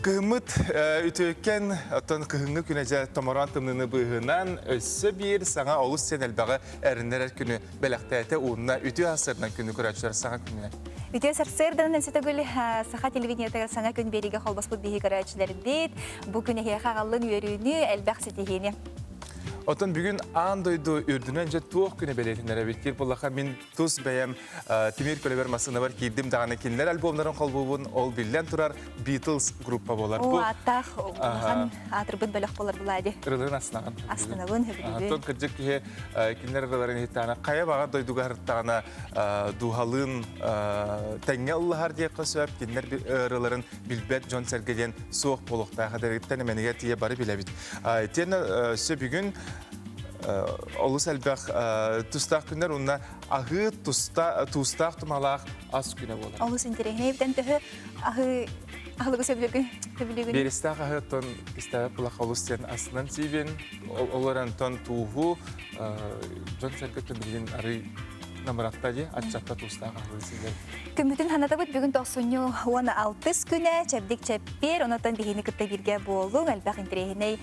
Кыһыммыт үтүөкэн, оттон кыһыҥҥы күнэ дьэ томороон тымныыны быыһынан өссө биир саҥа олус сиэн элбэҕи эрэннэрэр күнү бэлэхтээтэ уонна үтүө сарсыардан күнү көрөөччүлэр саҥа күнүнэн. Үтүө сарсыарданан өссө төгүл Саха телевидениетыгар саҥа күн биэриигэ холбоспут биһиги көрөөччүлэрбит. Бу күн эһиэхэ аҕаллын үөрүүнү, элбэх ситиһиини. Оттон бүгүн аан дойду үрдүнэн дьэ туох күнэ бэлиэтэнэр эбит диир буоллахха мин тус бэйэм тимир көлөбөр массыынабар киирдим даҕаны кинилэр альбомнарын холбуубун ол биллэн турар Beatles группа буолар. Бу ааттаах улахан аатырбыт бөлөх буолар була ди. Ырыларын астынаҕын. Астынабын, сөбүлүүбүн. Тон кырдьык киһи кинилэр ырыларын иһиттэҕинэ хайа баҕар дойдуга ырыттаҕына дууһалыын тэҥҥэ ыллаһар диэххэ сөп кинилэр ырыларын билбэт дьон-сэргэ диэн суох буолуохтаах эдэригиттэн эмэнигэр тиийэ бары билэбит. Итиэннэ өссө бүгүн олус элбэх тустаах күннэр уонна аһыы туустаах тумалаах ас күнэ буолар. Олус интэриэһинэй эбитэн төһө аһыы аһылыгы сөбүлүүгүн сөбүлүүгүн? Биэрэстээх аһы оттон кистээбэт булах олус диэн астынан сиибин. Ол эрэн тууһу дьон-сэргэ билигин арый намыратта дии, аччатта туустаах аһылыгы сиилэр. Күммүтүн ханатабыт бүгүн тохсунньу 16 күнэ чэбдик чэппиэр, онотон биһини кытта бииргэ буолуҥ, элбэх интэриэһинэй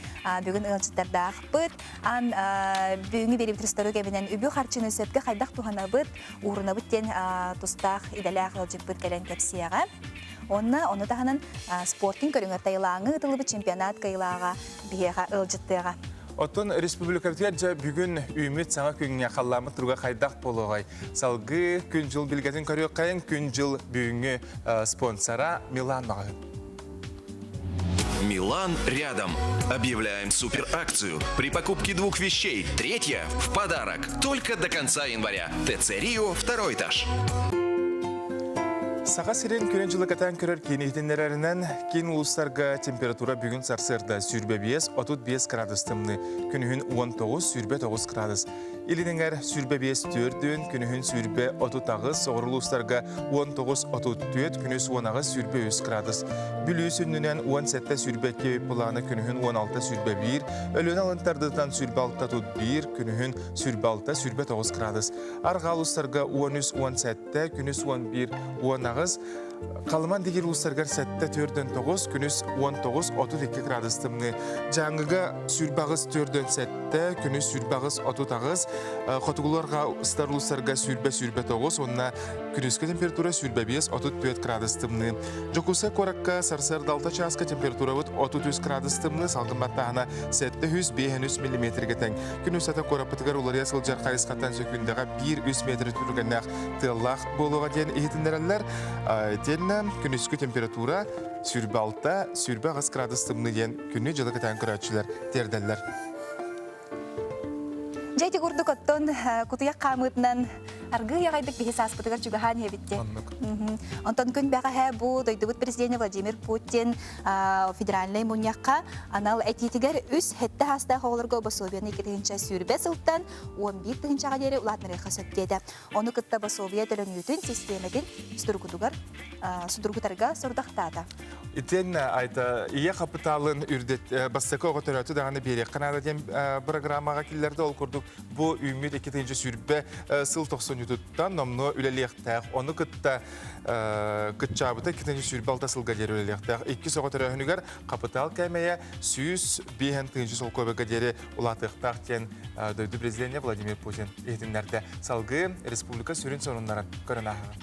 бүгүн ыалдьыттардаахпыт. Ан бүгүҥҥү биэриибит рестору кэминэн үбү-харчыны сөпкө хайдах туһанабыт, уурунабыт диэн тустаах идэлээх ыалдьыппыт кэлэн кэпсиэҕэ. Уонна ону таһынан спортинг көрүҥэр Таилаҥҥа ыытыллыбыт чемпионат кыайыылааҕа биһиэхэ ыалдьыттыаҕа. Оттон республикабытыгар дьэ бүгүн үүммүт саҥа күҥҥэ халлааммыт туруга хайдах буолуоҕай? Салгыы күн-дьыл билгэтин көрүөххэйин күн-дьыл бүгүҥҥү спонсора Милан маҕаһыын. Милан рядом. Объявляем суперакцию. При покупке двух вещей третья в подарок. Только до конца января. ТЦ Рио, второй этаж. Саха сирин күнүн дьылы кэтээн көрөр киин иһитиннэрэринэн, киин улуустарга температура бүгүн сарсыарда 25-35 градус тымныы, күнүһүн 19-29 градус. Илин эҥэр 25 төрдүн, күнүһүн 20-38, соҕуруу улуустарга 19-34, күнүс 18-23 градус. Бүлүү сүннүнэн 17-22 былааны күнүһүн 16-21, Өлүөнэ алын тардытынан 26-31, күнүһүн 26-29 градус. Арҕаа улуустарга 13-17, күнүс 11-18, Халыман дигир улуустарыгар 7-4-9, күнүс 19-32 градус тымныы. Дьааҥыга 28-4-7, күнүс 28-38, хотугуларга ыстар улуустарга 20-29 уонна күнүскү температура 25-34 градус тымныы. Дьокуускай куоракка сарсыарда 6 чааска температурабыт 33 градус тымныы, салгын баттааһына 753 миллиметргэ тэҥ. Күн устата куораппытыгар уларыйа сылдьар хайысхаттан сөкүүндэҕэ 1-3 метр түргэннээх тыаллаах буолуоҕа диэн иһитиннэрэллэр. Итиэннэ күнүскү температура 26-28 градус тымныы диэн күнү-дьылы кэтээн көрөөччүлэр тиэрдэллэр. Дьэ ити курдук оттон кутуйах хаамыытынан аргыый аҕайдык биһи сааспытыгар чугаһаан иһэбит Оннук. Онтон күн бэҕэһээ бу дойдубут президенэ Владимир Путин федеральнай мунньахха анал этиитигэр үс сэттэ саастаах оҕолорго босуобуйаны 2020 сылтан 11 тыһыынчаҕа диэри улаатынарыахха сөп диэтэ. Ону кытта босуобуйа төлөнүүтүн систиэмэтин судургутугар судургутарга сорудахтаата. Итиэннэ айта ийэ хапытаалын үрдэт бастакы оҕо төрөөтү даҕаны биэриэххэ наада диэн бырагыраамаҕа киллэрдэ. Ол курдук бу үүммүт 2020 сыл тохсунньутуттан номнуо үлэлиэхтээх. Ону кытта кыччаабыта 2026 сылга диэри үлэлиэхтээх. Иккис оҕо төрөөһүнүгэр хапытаал кээмэйэ 105 тыһыынча солкуобайга диэри улаатыахтаах диэн дойду президенэ Владимир Путин иһитиннэрдэ. Салгыы республика сүрүн сонуннарын көрөн ааһаҕын.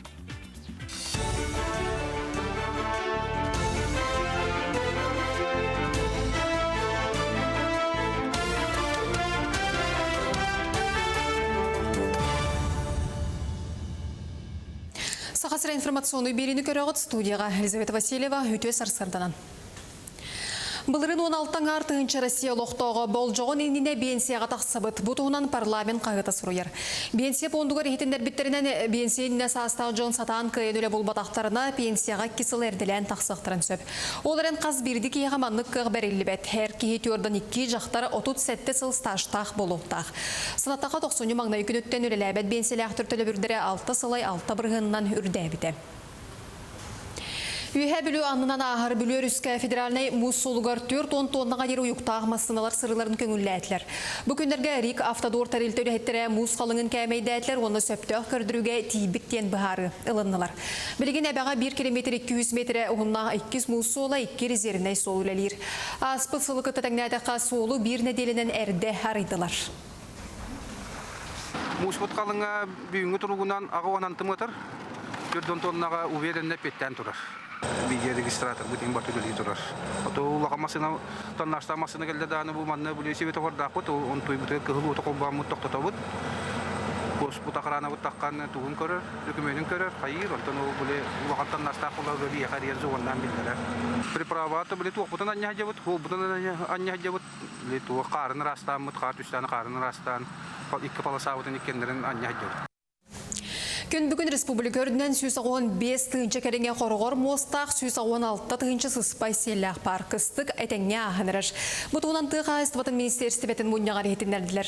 Саха сирэ информационный биэриини көрөҕүт студияҕа Елизавета Васильева үтүө сарсыарданан. Былырыын 16 аҥаар тыһыынча Россия олохтооҕо болдьоҕун иннинэ биэнсийэҕэ тахсыбыт. Бу туһунан парламент хаһыата суруйар. Биэнсийэ пуондугар иһитиннэрбиттэринэн, биэнсийэ иннинэ саастаах дьон сатаан кыайан үлэ булбатахтарына, пенсияҕа икки сыл эрдэлээн тахсыахтарын сөп. Ол эрэн хас биирдии киһиэхэ маннык кыах бэриллибэт. Эр киһи түөртэн икки, дьахтар 37 сыл стажтаах буолуохтаах. Санаттахха тохсунньу маҥнай күнүттэн үлэлээбэт биэнсийэлээхтэр төлөбүрдэрэ алта сылай алта бырыһыанынан үрдээбитэ. Үөһээ Бүлүү аннынан ааһар Бүлүү өрүскэ федеральнай муус суолугар 40 тоннаҕа диэри уйуктаах массыыналар сырыыларын көҥүллээтилэр. Бу күннэргэ РИК Автодор тэрилтэ үлэһиттэрэ муус халыҥын кээмэйдээтилэр уонна сөптөөх көрдөрүүгэ тиийбит диэн быһаарыы ылыннылар. Билигин Эбэҕэ 1 километр 200 миэтэрэ уһуннаах иккис муус суола икки резервнэй суол үлэлиир. Ааспыт сылы кытта тэҥнээтэххэ суолу биир нэдиэлэнэн эрдэ арыйдылар. Мууспут халыҥа бүгүҥҥү туругунан аҕа антымытыр, 4 тоннаҕа уверенно эппиэттээн турар. Видеорегистраторбыт иһин баты үлэлии турар. Ото улахан массыына, тоннажтаах массыына кэллэ даҕаны бу манна били светофордаахпыт, онтуйбутугар кыһыл уоту холбооммут тохтотобут. Куоспут охранабыт таххан тугун көрөр, докумуонун көрөр, хайыыр, онтон ол били улахан тоннажтаах буолла биһиэхэ эрийэр зоннаан биллэрэр. Приправата били туохпутун анньа сылдьабыт, хуолбутун анньа сылдьабыт, Били туох хаарын ыраастааммыт, хаар түстээн хаарын ыраастаан, икки полосабытын иккиэннэрин анньа сылдьабыт. Күн бүгүн республика үрдүнэн 115 тыһыынча кэриҥэ хороҕор муостаах, 116 тыһыынча сыспай сиэллээх паар кыстык этэҥҥэ ааһан эрэр. Бу туһунан тыа хаһаайыстыбатын министиэристибэтин мунньаҕар иһитиннэрдилэр.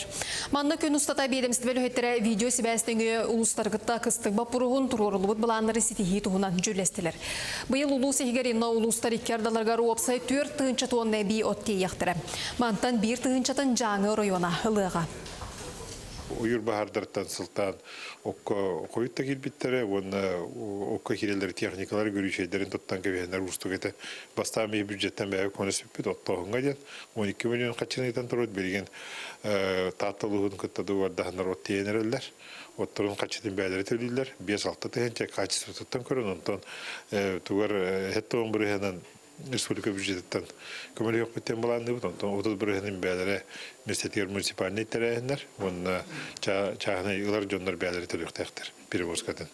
Манна күн устата биэдэмистибэ үлэһиттэрэ видео-сибээс нөҥүө улуустаргытта кыстык боппуруоһун туруоруллубут былааннары ситиһии туһунан дьүүллэстилэр. Быйыл улуус иһигэр инна улуустар икки ардыларыгар уопсай 4 тыһыынча туонна эбии от тиэйиэхтэрэ. Мантан биир тыһыынчатын Дьааҥы оройуона ылыаҕа. Ойуур баһаардарыттан сылтаан окко хойут да киирбиттэрэ уонна окко киирэллэр техникалар гөрүүчэйдэрин туттан кэбиһэннэр уустук этэ. Бастаан биһи бюджеттэн бэйэбит көмөлөспүппүт оттооһуҥҥа диэн 12 миллион харчыны ыытан турбут билигин Таатта улууһун кытта дуогабардаһаннар от тиэйэн эрэллэр. Отторун харчытын бэйэлэрэ төлүүллэр. 5-6 тыһыынча качествотыттан көрөн онтон тугар хэт бырыһынан республика бюджетыттан көмөлөһүөхпүт диэн былаанныыбыт. Онтон 30 бырыһынан бэйэлэрэ миэстэтигэр муниципальнай тэрээһиннэр уонна чааһынай ылар дьоннор бэйэлэрэ төлүөхтээхтэр перевозкатын.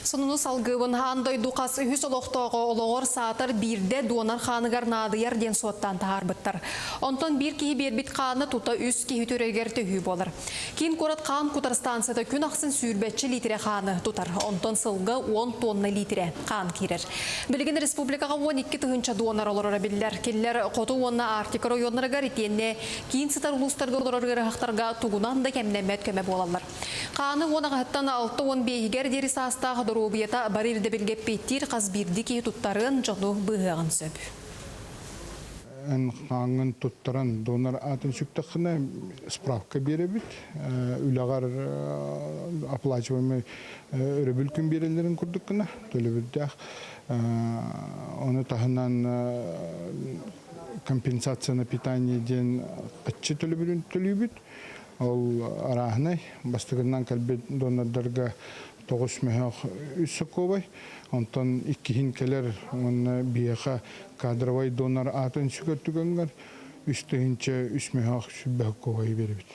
Сонуну салгыыбын аан дойду хас үһүс олохтооҕо олоҕор саатар биирдэ дуонар хааныгар наадыйар диэн суоттаан таһаарбыттар. Онтон биир киһи биэрбит хаана тута үс киһи төрөйүгэр төһүү буолар. Киин куорат хаан кутар станцията күн ахсын сүүрбэччэ лиитирэ хааны тутар. Онтон сылга 10 тонна лиитирэ хаан киирэр. Билигин республикаҕа 12 тыһыынча дуонар олороро биллэр. Кинилэр хоту уонна Арктика оройуоннарыгар итиэннэ киин сытар улуустарга олорор ыарыһахтарга тугунан да кэмнэммэт көмө буолаллар. Хааны уон аҕаһыттан алта уон биэһигэр диэри саастаах доруобуйата бары ирдэбилгэ эппиэттиир хас биирдии киһи туттарыан, дьону быыһыаҕын сөп. Эн хааҥҥын туттаран донор аатын сүктэххинэ справка биэрэбит. Үлэҕэр оплачиваемый өрөбүл күн биэрэллэрин курдук гына төлөбүрдээх. Ону таһынан компенсация на питание диэн аччы төлөбүрүн төлүүбүт. Ол арааһынай бастакынан кэлбит донордарга тоҕус мөһөөх үс сокуобай, онтон иккиһин кэлэр уонна биһиэхэ кадровай донор аатын сүгэр түгэнгэр үс тыһыынча үс мөһөөх сүрбэ сокуобайы биэрэбит.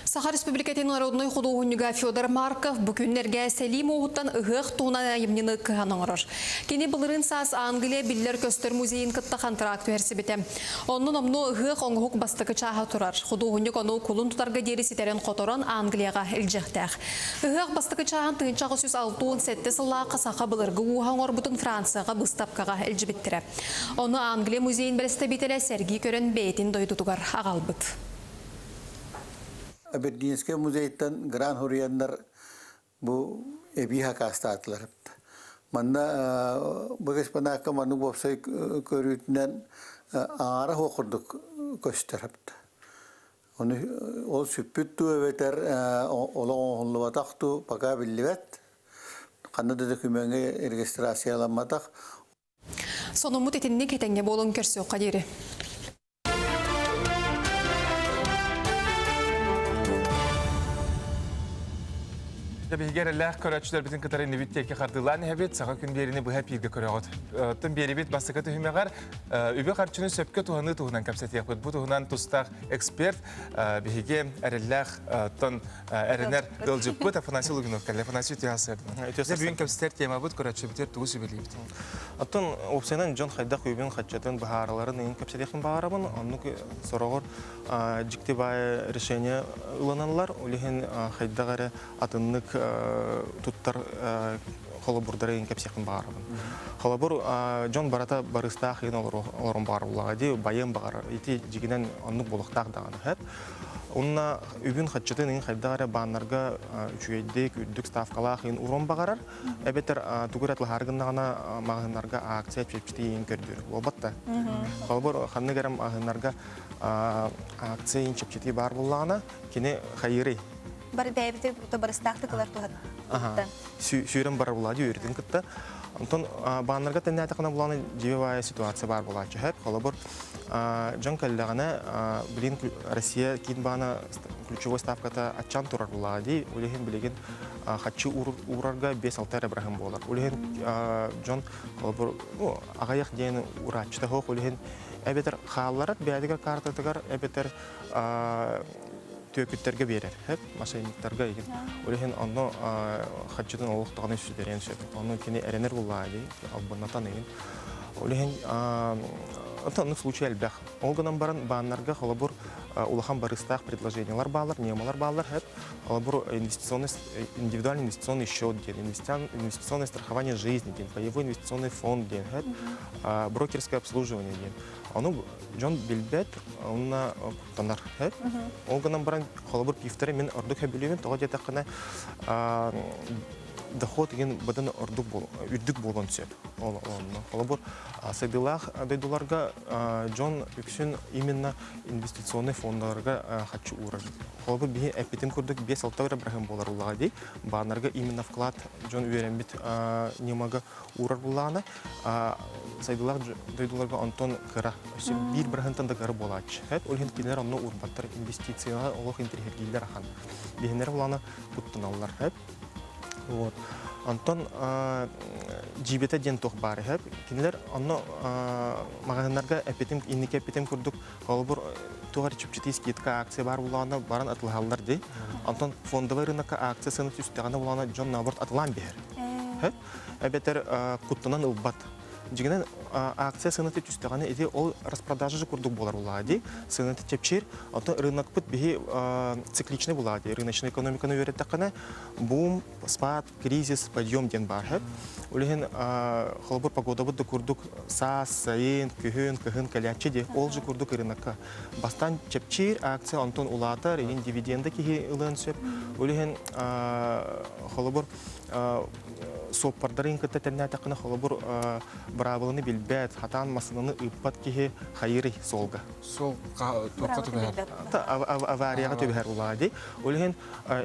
Саха Республикатын народнай худуоһунньуга Федор Марков бу күннэргэ сэлии муоһуттан ыһыах туһунан айымньыны кыһан оҥорор. Кини былырыын саас Англия биллэр-көстөр музейын кытта хантараак түһэрсибитэ. Онно номнуо ыһыах оҥоһук бастакы чааһа турар. Худуоһунньук ону кулун тутарга диэри ситэрэн-хоторон Англияҕа илдьиэхтээх. Ыһыах бастакы чааһын 1867 сыллаахха саха былыргы ууһа оҥорбутун Францияҕа быыстапкаҕа илдьибиттэрэ. Ону Англия музейын бэрэстэбиитэлэ сэргии көрөн бэйэтин дойдутугар аҕалбыт. Абердинскэй музейтан гран хуруйаннар бу эбии хакаастаатылар. Манна бу экспонакка маннык уопсай көрүүтүнэн аҥаара суох курдук көстөр. Ону ол сүппүт дуу эбэтэр олох оҥоһуллубатах дуу пока биллибэт. Ханна да докумеҥҥа регистрацияламматах. Сонуммут итинник этэҥҥэ буолун көрсүөххэ диэри. Биһиги эрэллээх көрөөччүлэрбитин кытары иннибит диэки хардыылаан иһэбит, саха күн биэрини быһа эпииргэ көрөҕүт. Оттон биэрибит бастакы түһүмэҕэр үбү-харчыны сөпкө туһаныы туһунан кэпсэтиэхпит. Бу туһунан тустаах эксперт биһиги эрэллээх оттон эрэнэр ыалдьыппыт Афанасий Лугинов кэллэ. Афанасий үтүө сарсыарданан. Бүгүн кэпсэтэр темабыт көрөөччүбүтүгэр тугу сүбэлиибит? Оттон уопсайынан дьон хайдах үбүн хаччатын быһаараларын ыйын кэпсэтиэхпин баҕарабын. Оннук сороҕор дьикти баай решение ылыналлар. Ол иһин хайдах эрэ атыннык туттар холобурдары ыйын кэпсиэхпин баҕарабын. Холобур, дьон барата барыстаах ыйын олорон баҕарыллаҕа дии, байыан баҕарар. Ити дьигинэн оннук буолуохтаах даҕаны сөп. Онно үбүн хаччытын иҥ хайдах эрэ бааннарга үчүгэйдик, үрдүк ставкалаах иҥ уруон баҕарар, эбэтэр тугу эрэ атлаһаары гыннаҕына маҕаһыыннарга акция чэпчэтии иҥ көрдүүр. Буолбат да. Холобур, ханнык эрэ маҕаһыыннарга акция иҥ чэпчэтии баар буоллаҕына, кини хайыырый? Бары бэйэбитин барыстаахтык ылар туһаттан. Сүүрэн барар булаа дии үөрэтин кытта. Онтон бааннарга тэннээтэххинэ булааны дьиэ ситуация баар буолааччы сөп. Холобур, дьон кэллэҕинэ, билин Россия киин баана ключевой ставката аччаан турар булаа дии. Ол иһин билигин хаччы уурарга 5-6 эрэ быраһын буолар. Ол иһин дьон холобур, ну, аҕыйах диэн урааччыта суох. Ол иһин эбэтэр хаалларар бэйэтигэр картатыгар, эбэтэр түөкүттэргэ биэрэр сөп мошенниктарга игин ол иһин онно хаччытын олох даҕаны сүтэриэн сөп ону кини эрэнэр буллаҕа дии албыннатан игин ол иһин оннук случай элбэх ол гынан баран бааннарга холобур улахан барыстаах предложениялар бааллар ньымалар бааллар сөп холобур инвестиционный индивидуальный инвестиционный счет диэн инвестиционное страхование жизни диэн паевой инвестиционный фонд диэн сөп брокерское обслуживание диэн ону дьон билбэт уонна куттанар. Ол гынан баран, холобур, пивтары мин ордук сөбүлүүбүн. Тоҕо диэтэххинэ, доход деген быдан ордук үрдүк буолуон сөп. Ол онно. Холобур, сайдыылаах дойдуларга дьон үксүн именно инвестиционный фондаларга хаччы уурар. Холобур, биһи эппитим курдук 5-6 эрэ бырахын буолар улаҕа дии. Бааннарга именно вклад дьон үөрэммит ньымага уурар буллаҕына сайдыылаах дойдуларга онтон кыра өссө биир быраһынтан да кыра буолааччы ол иһин кинилэр онно уурбаттар инвестицияҕа олох интэриэһиргииллэр ахан биһиннэр булаана куттаналлар вот онтон дьиибэтэ диэн туох баар үһү кинилэр онно маҕаһыыннарга эппитим инники эппитим курдук холобур туох эрэ чэпчэтии скидка акция баар буоллаҕына баран атылаһаллар дии онтон фондовай рынокка акция сыана түстэҕинэ буоллаҕына дьон наоборот атылаан биһэр эбэтэр куттанан ылбат. Дьиҥинэн акция сыаната түстэҕинэ ити ол распродажа же курдук буолар буллаҕа дии. Сыаната чэпчиир. Оттон рынокпыт биһи цикличный буллаҕа дии. Рыночный экономиканы үөрэттэххинэ бум, спад, кризис, подъем диэн баар сөп. Ол иһин холобур погодабыт да курдук саас, сайын, күһүн, кыһын кэлээччи дии. Ол же курдук рынокка. Бастаан чэпчиир акция онтон улаатар, иһин дивиденда киһи ылыан сөп. Ол иһин холобур суоппардарын кытта тэннээтэххинэ холобур быраабыланы билбэт, хатаан массыынаны ыыппат киһи хайыырый суолга? Суол туохха түбэһэр? Аварияҕа түбэһэр улаа дии. Ол иһин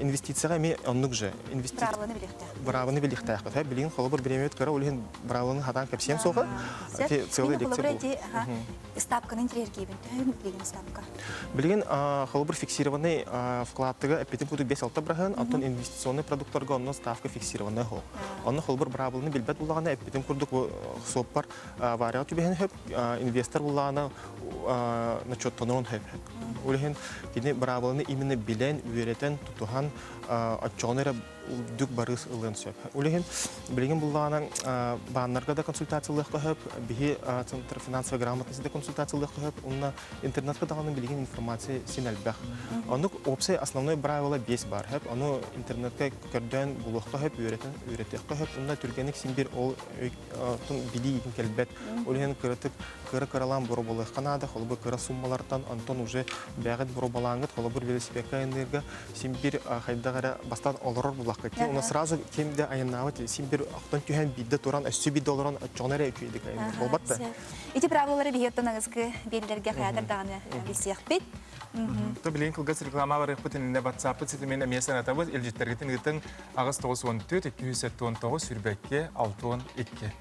инвестицияҕа эмиэ оннук же. Быраабыланы билиэхтээх. Быраабыланы билиэхтээхпит. Билигин холобур бириэмэбит кыра, ол иһин быраабыланы хатаан кэпсиэм суоҕа. Целый лекция Ставканы интириэргиибин. Төһө билигин ставка? Билигин холобур фиксированный вкладтыга эппитим курдук 5-6 быраһын, оттон инвестиционный продуктарга онно ставка фиксированная хоһ. Онно холобур быраабыланы билбэт буллаҕына эппитим курдук суоппар аварияҕа түбэһэн хөп, инвестор буллаҕына ночоттонуон хөп. Ол иһин кини быраабыланы именно билэн, үөрэтэн, тутуһан оччоҕуна эрэ үрдүк барыс ылыан сөп. Ол иһин билигин буллаҕына бааннарга да консультациялыахха сөп, биһи Центр финансовой грамотности да консультациялыахха сөп, уонна интернетка даҕаны билигин информация син элбэх. Оннук уопсай основной правило 5 бар сөп. Ону интернетка көрдөөн булуохха сөп, үөрэтэн үөрэтиэххэ сөп. Уонна түргэнник син бир ол билии кэлбэт. Ол иһин кыратык кыра-кыралаан боробалыахха наада, холобур кыра суммалартан, онтон уже бэҕит боробалааҥҥыт, холобур велосипедка айанныырга син бир хайдах эрэ бастаан олорор буллахха ки уна сразу ким да айаннаабыт син бир охтон түһэн биирдэ туран өссө биирдэ олорон оччоҕуна эрэ үчүгэйдик айанныыр буолбат да Ити правилалары биһиэттэн аныгыскы биэрлэргэ хайаатар даҕаны билсиэхпит. То билигин кылгас реклама барыахпыт иннинэ WhatsApp-пыт ситимин эмиэ санатабыт. Илдьиттэргитин ыытыҥ 894 279 22 62.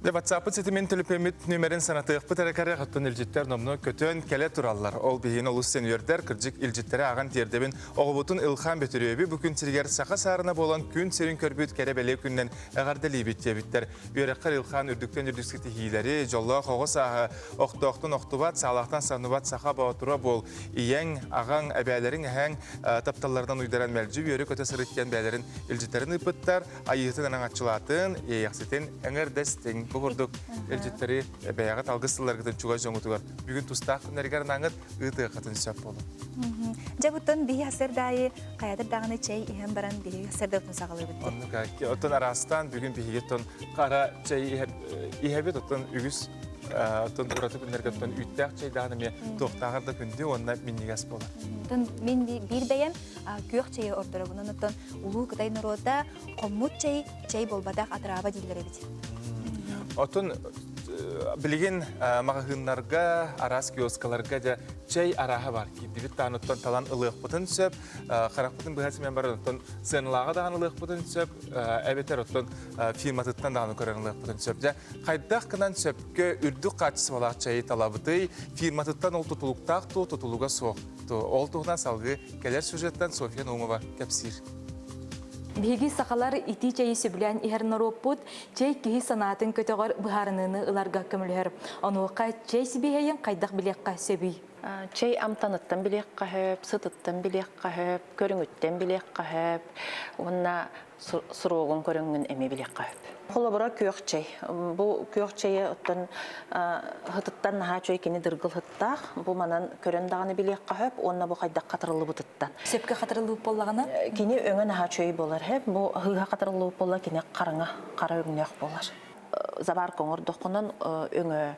WhatsApp ситимин төлөпүөммүт нүмерин санатыахпыт эрэ кэрэх, оттон илдьиттэр номнуо көтөн кэлэ тураллар. Ол биһиги олус сенүөрдэр, кырдьык илдьиттэрэ ааҕан тиэрдэбин. Оҕобутун Илхан Бөтүрүөбү бу күн сиригэр саха саарына буолан күн сирин көрбүт кэрэ-бэлиэ күнүнэн эҕэрдэлиибит диэбиттэр. Үөрэххэр Илхан үрдүктэн үрдүк ситиһиилэри, дьоллоох оҕо сааһы, охтоохтон охтубат, саалаахтан самныбат саха боотура буол. Ийэҥ, аҕаҥ, эбээлэриҥ, эһээҥ тапталларынан уйдаран мэлдьи үөрэ-көтө сырыт диэн бэйэлэрин илдьиттэрин ыыппыттар. Айыытын араҥаччылаатын, иэйэхситин эҥэрдэстиҥ. Бу курдук илдьиттэри бэйэҕит алгыс тылларгытын чугас дьоҥутугар бүгүн тустаах күннэригэр анаҥыт ыытыаххытын сөп буолуо. Дьэ буттан биһи сардаайы хайатыр даҕаны чэй иһэн баран биһиги сардаутун саҕалыыбыт. Оннук оттон араастаан бүгүн биһиги оттон хара чэй иһэбит оттон үгүс оттон ураты күннэргэ оттон үүттээх чэй даҕаны эмиэ туохтааҕар да күндү уонна минньигэс буолар. Оттон мин биир бэйэм күөх чэйи ордоробун. Оттон улуу Кытай норуота хоммут чэй чэй буолбатах атыраба дииллэр эбит. Оттон билигин маҕаһыыннарга, араас киоскаларга дьэ чэй арааһа бар. Киирдибит даҕаны оттон талан ылыахпытын сөп, харахпытын быһа симэн баран оттон сыаналааҕы даҕаны ылыахпытын сөп, эбэтэр оттон фирматыттан даҕаны көрөн ылыахпытын сөп. Дьэ, хайдах гынан сөпкө үрдүк хаачыстыбалаах чэйи талабытый, фирматыттан ол тутулуктаах дуу, тутулуга суох дуу? Ол туһунан салгыы кэлэр сюжеттан Софья Наумова кэпсиир. Биһиги сахалар итии чэйи сөбүлээн иһэр норуоппут чэй киһи санаатын көтөҕөр быһаарыныыны ыларга көмөлөһөр. Онуоха чэй сибиэһэйин хайдах билиэххэ сөбүй? Чэй амтаныттан билиэххэ сөп, сытыттан билиэххэ сөп, көрүҥүттэн билиэххэ сөп уонна суруогун көрөҥҥүн эмиэ билиэххэ сөп. Холобура күөх чэй. Бу күөх чэйи оттон һытыттан наһаа үчүгэй кини дыргыл һыттаах. Бу манан көрөн даҕаны билиэххэ сөп уонна бу хайдах хатырыллыбытыттан. Сөпкө хатырыллыбыт буоллаҕына? Кини өҥө наһаа үчүгэй буолар. Бу һыыһа хатырыллыбыт буолла кини хараҥа хара өҥнөөх буолар. Заварка оҥордоххунан өҥө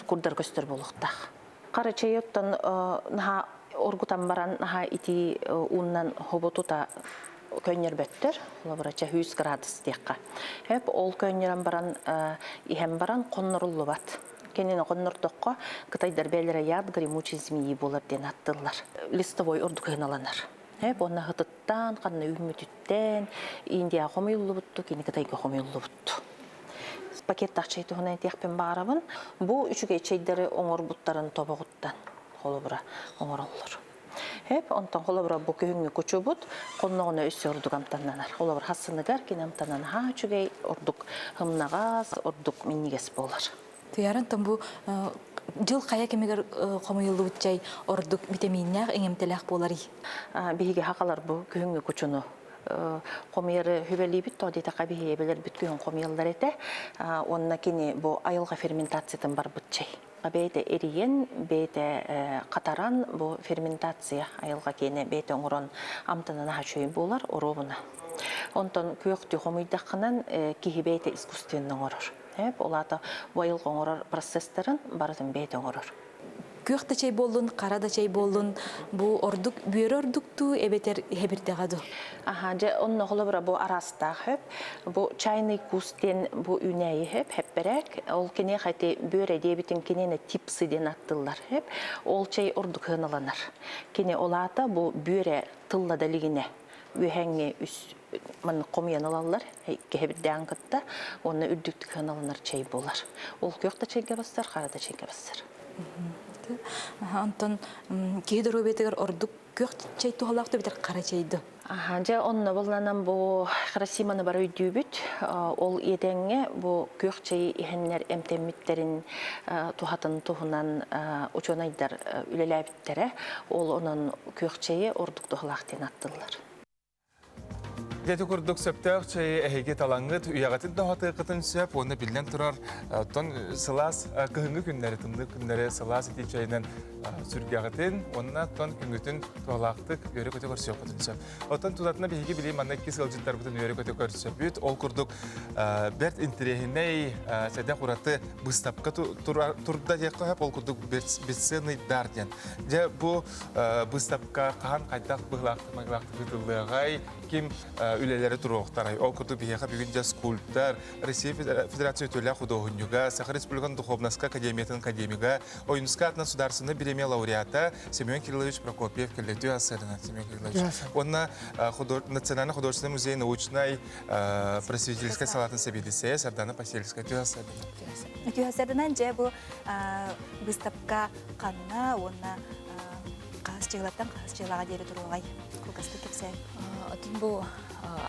курдар көстөр буолуохтаах. Хара чэйи оттон наһаа оргутан баран наһаа итии ууннан хобу тута көнньөрбөттөр. Холобура, 100 градус диэххэ. Эп ол көнньөрөн баран иһэн баран хонноруллубат. Кинини хоннордоххо кытайдар бэйэлэрэ яд гремучий змеи буолар диэн аттыллар. Листовой ордук ыһыналанар. Эп уонна хытыттан, ханна үүммүтүттэн Индияҕа хомуйуллубутту, кини Кытайга хомуйуллубутту. Пакеттаах чэй туһунан этиэхпин баҕарабын. Бу үчүгэй чэйдэри оҥорбуттарын тобоҕуттан холобура оҥороллор. Эп онтон холобура бу күһүҥҥү кучубут хонноҕуна өссө ордук амтаннанар. Холобур хассыныгар кини амтанан аһаа үчүгэй ордук һымнаҕас, ордук минньигэс буолар. Туйаарын бу дьыл хайа кэмигэр хомуйуллубут чай ордук витаминнээх, иҥэмтэлээх буоларый? Биһиги хахалар бу күһүҥҥү кучуну хомуйары хүбэлиибит тоҕо диэтэххэ биһиги эбэлэрбит күһүн хомуйаллар этэ уонна кини бу айылҕа ферментациятын барбыт чэй бэйэтэ эрийэн бэйэтэ хатаран бу ферментация айылҕа киэнэ бэйэтэ оҥорон амтанын аһа үчүгэй буолар оруобуна онтон күөхтүү хомуйдаххынан киһи бэйэтэ искусственно оҥорор ол аата бу айылҕа оҥорор процесстарын барытын бэйэтэ оҥорор Күөх да чэй буоллун, хара да чэй буоллун, бу ордук бүөрэ ордуктуу эбэтэр иһэбирдэҕэ дуу? Аха, дьэ, онно холобура бу араастаах хөп. Бу чайный кус диэн бу үүнээйи хөп, хэппэрээк. Ол киниэхэ ити бүөрэ диэбитин киниэнэ типсы диэн аттыллар хөп. Ол чэй ордук сыаналанар. Кини ол аата бу бүөрэ тылла да илигинэ үөһэҥҥи үс маннык хомуйан ылаллар киһибирдээн кытта уонна үрдүктүк сыаналанар чэй буолар. Ол күөх да чэйгэ бассар, хара да чэйгэ бассар. Онтон киһи доруобуйатыгар ордук күөх чэй туһалаах да битэр хара чэй да? Аха, дьэ онно булланан бу Хиросиманы бары өйдүүбүт. Ол иэдэҥҥэ бу күөх чэйи иһэннэр эмтэммиттэрин туһатын туһунан учуонайдар үлэлээбиттэрэ. Ол онон күөх чэйи ордук туһалаах диэн аттыллар. Ити курдук сөптөөх чэйи эһиги талаҥҥыт, үйэҕитин да уһатыаххытын сөп уонна биллэн турар, оттон сылаас кыһыҥҥы күннэри, тымныы күннэри сылаас итии чэйинэн сүргэҕитин уонна оттон күҥҥүтүн туһалаахтык үөрэ-көтө көрсүөххүтүн сөп. Оттон тутатына биһиги билии манна иккис ыалдьыттарбытын үөрэ-көтө көрсөбүт. Ол курдук бэрт интэриэһинэй сэдэх ураты быыстапка турда диэххэ сөп. Ол курдук бесценный дар диэн. Дьэ бу быыстапка хаһан хайдах быһыылаахтык майгылаахтык ыытыллыаҕай, ким үлэлэри туруохтарай. Ол курдук биһиэхэ бүгүн дьэ скульптор, Россия Федерация үтүөлээх худуоһунньуга, Саха Республикатын Духовноска Академиятын академига, Ойуунускай атынан Судаарсынай бириэмийэ лауреата Семен Кириллович Прокопьев кэллэ. Үтүө ассыарынан Семен Кириллович. Уонна Национальный художественный музей научнай просветительской салатын сэбиэдиссэйэ Сардана Посельская. Үтүө ассыарынан. Үтүө ассыарынан дьэ бу выставка ханна уонна хаһыс дьыалаттан хаһыс дьыалаҕа диэри туруоҕай кылгастык кэпсээн Отун бу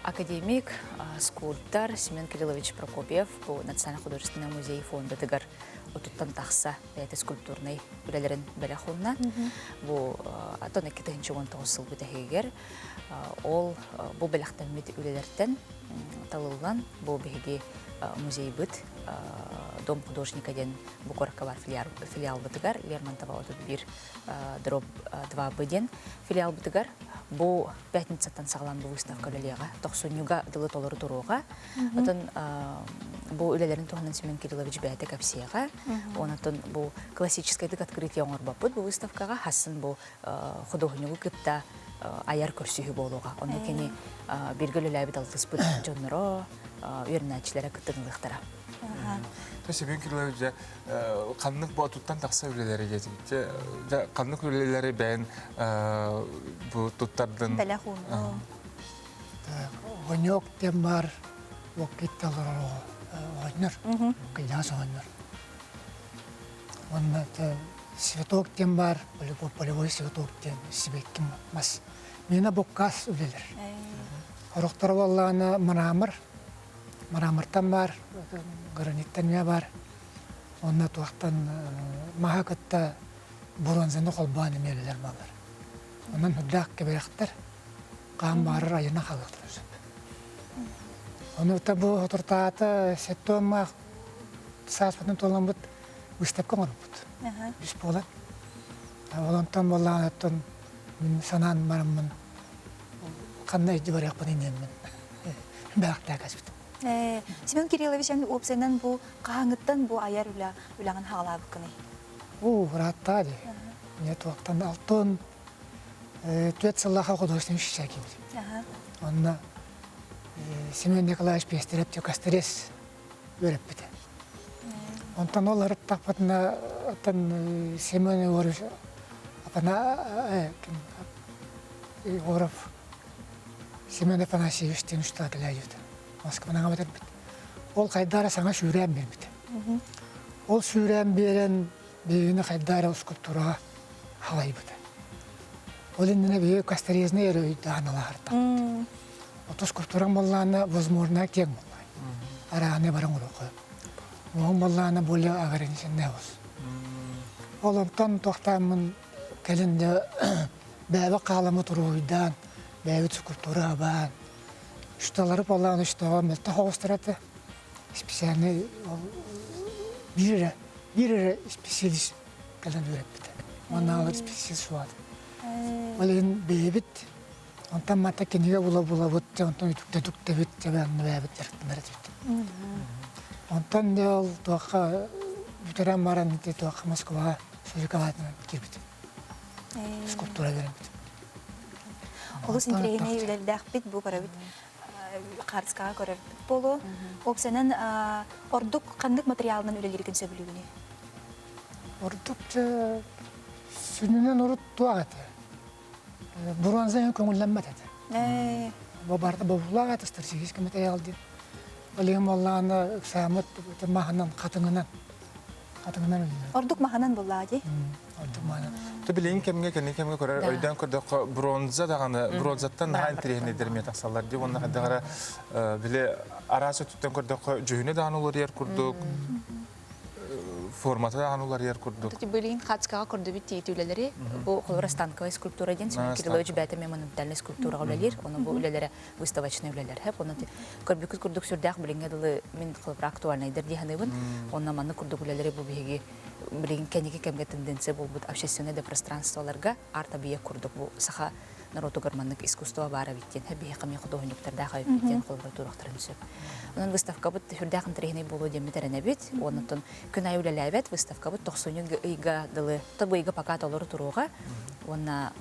академик, скульптор Семен Кириллович Прокопьев бу Национальный художественный музей фондатыгар отуттан тахса бэйэтэ скульптурнай үлэлэрин бэлэх уунна. Бу атын 2019 сыл бүтэһигэр ол бу бэлэхтэммит үлэлэртэн талыллан бу биһиги музейбыт Дом художника диэн бу куоракка бар филиалбытыгар Лермонтова 31 дробь 2Б диэн филиалбытыгар бу пятницаттан саҕалаан бу выставка үлэлиэҕэ. Тохсунньуга дылы толору туруоҕа. Отон бу үлэлэрин туһунан Семен Кириллович бэйэтэ кэпсиэҕэ. Онон бу классическайдык открытие оҥорбоппут бу выставкаҕа хассын бу худуоһунньугу кытта айар көрсүһүү буолуоҕа. Онно кини бииргэ үлэлээбит алтыспыт дьонноро, үөрэнээччилэрэ кыттынылыахтара. Семен Кириллович ханнык бу туттан тахса үлэлэри диэтиҥ. Ханнык үлэлэри бэйэн бу туттардын? Бэлэх уунуу. Огонек диэн баар уоккитталар оҕонньор, кыйаас оҕонньор. Уонна цветок диэн баар, полевой цветок диэн сибэкки мас. Миэнэ буккаас үлэлэр. Орохторо буоллаҕына мрамор, мрамортан баар, граниттан эмиэ баар. Уонна туохтан маһа кытта бронзаны холбоон эмиэ үлэлэр бааллар. Онон үрдээх кэбирэхтэр хаан баарар айана хаалыахтарын сөп. Ону бу отуртаата сеттуоммаах сааспытын туоламмыт выставка оҥорбут. Үс буолан. Ол онтон буоллаҕына мин санаан бараммын ханна илдьи барыахпын иннэммин бэлэхтээх кэспитим. Семен Кириллович, эн уопсайынан бу хаһааҥҥыттан бу айар үлэ үлэҕин хаалаабыккыный? Уу, ырааттаа дии. Мне туохтан алтын түөрт сыллаах художественный училище киирбитим. Онно Семен Николаевич Пестерев Костерес үөрэппитэ. Онтон ол ырыттахпытына оттон Семен Егорович Апана Егоров Семен Афанасьевич диэн учуутал кэлээдьибит. Москванаҕа бүтэрбит. Ол хайдара саҥа сүүрээн биэрбит. Ол сүүрээн биэрэн биһигини хайдаа эрэ скульптураҕа халайбыта. Ол иннинэ биһиги костерезный эрэ өйдөөн алаһартан. Ото скульптураҥ буоллаана возможно киэҥ буоллаан. Арааны баран оруоха. Оҕом буоллаана более ограниченный ос. Ол онтон туохтааммын кэлин да бэйэбит хааламмыт уруһуйдаан, бэйэбит скульптура абаан, шталары буоллаан үчтөҕө мөлтөх оҕустар этэ. Специальный ол биир эрэ биир эрэ специалист кэлэн үөрэппитэ. Уонна специалист суоҕа. Ол иһин бэйэбит онтон мата кинигэ була-булабыт, онтон үтүктэ-үтүктэбит, бэйэбит дьарыктанар этибит. Онтон дьэ ол туохха бүтэрэн баран ити туохха Москваҕа Сурикалаатынан киирбитим. Скульптура үөрэммитим. Олус интэриэһинэй үлэлээхпит бу көрөбүт хаартыскаҕа көрөрбүт буолуо. Уопсайынан ордук ханнык материалынан үлэлииргин сөбүлүүгүнүй? Ордук сүнньүнэн урут туох этэ? Бронза көҥүллэммэт этэ. Бу барыта бобуулаах этэ стратегический материал диэн. Ол иһин буоллаҕына ыксааммыт маһынан, хатыҥынан хатыҥынан үлэлиир. Ордук маһынан буоллаҕа дии. Ордук маһынан. Ты билигин кэмҥэ кэнники кэмҥэ көрөр өйдөөн көрдөххө бронза даҕаны бронзаттан наһаа интэриэһинэйдэр эмиэ тахсаллар дии уонна хайдах эрэ били араас өттүттэн көрдөххө дьүһүнэ даҕаны уларыйар курдук формата даҕаны уларыйар курдук. Билигин хацкаҕа көрдөбүт тиити үлэлэри бу холобура станковая скульптура диэн Семен Кириллович бэйэтэ эмиэ монументальнай скульптураҕа үлэлиир. Ону бу үлэлэрэ выставочнай үлэлэр. Хэп онон көрбүккүт курдук сүрдээх билиҥҥэ дылы мин холобура актуальнайдар дии саныыбын. Онно маннык курдук үлэлэри бу биһиги билигин кэнники кэмҥэ тенденция буолбут общественнай да пространстволарга арт-объект курдук бу саха народугар маннык искусство баар эбит диэн биһиэхэ эмиэ худуоһунньуктардаах эбиппит диэн холобура туруохтарын сөп. Онон выставкабыт сүрдээх интэриэһинэй буолуо диэммит эрэнэбит. Онон күн аайы үлэлээбэт выставкабыт тохсунньу ыйга дылы бу ыйга пока толору туруоҕа уонна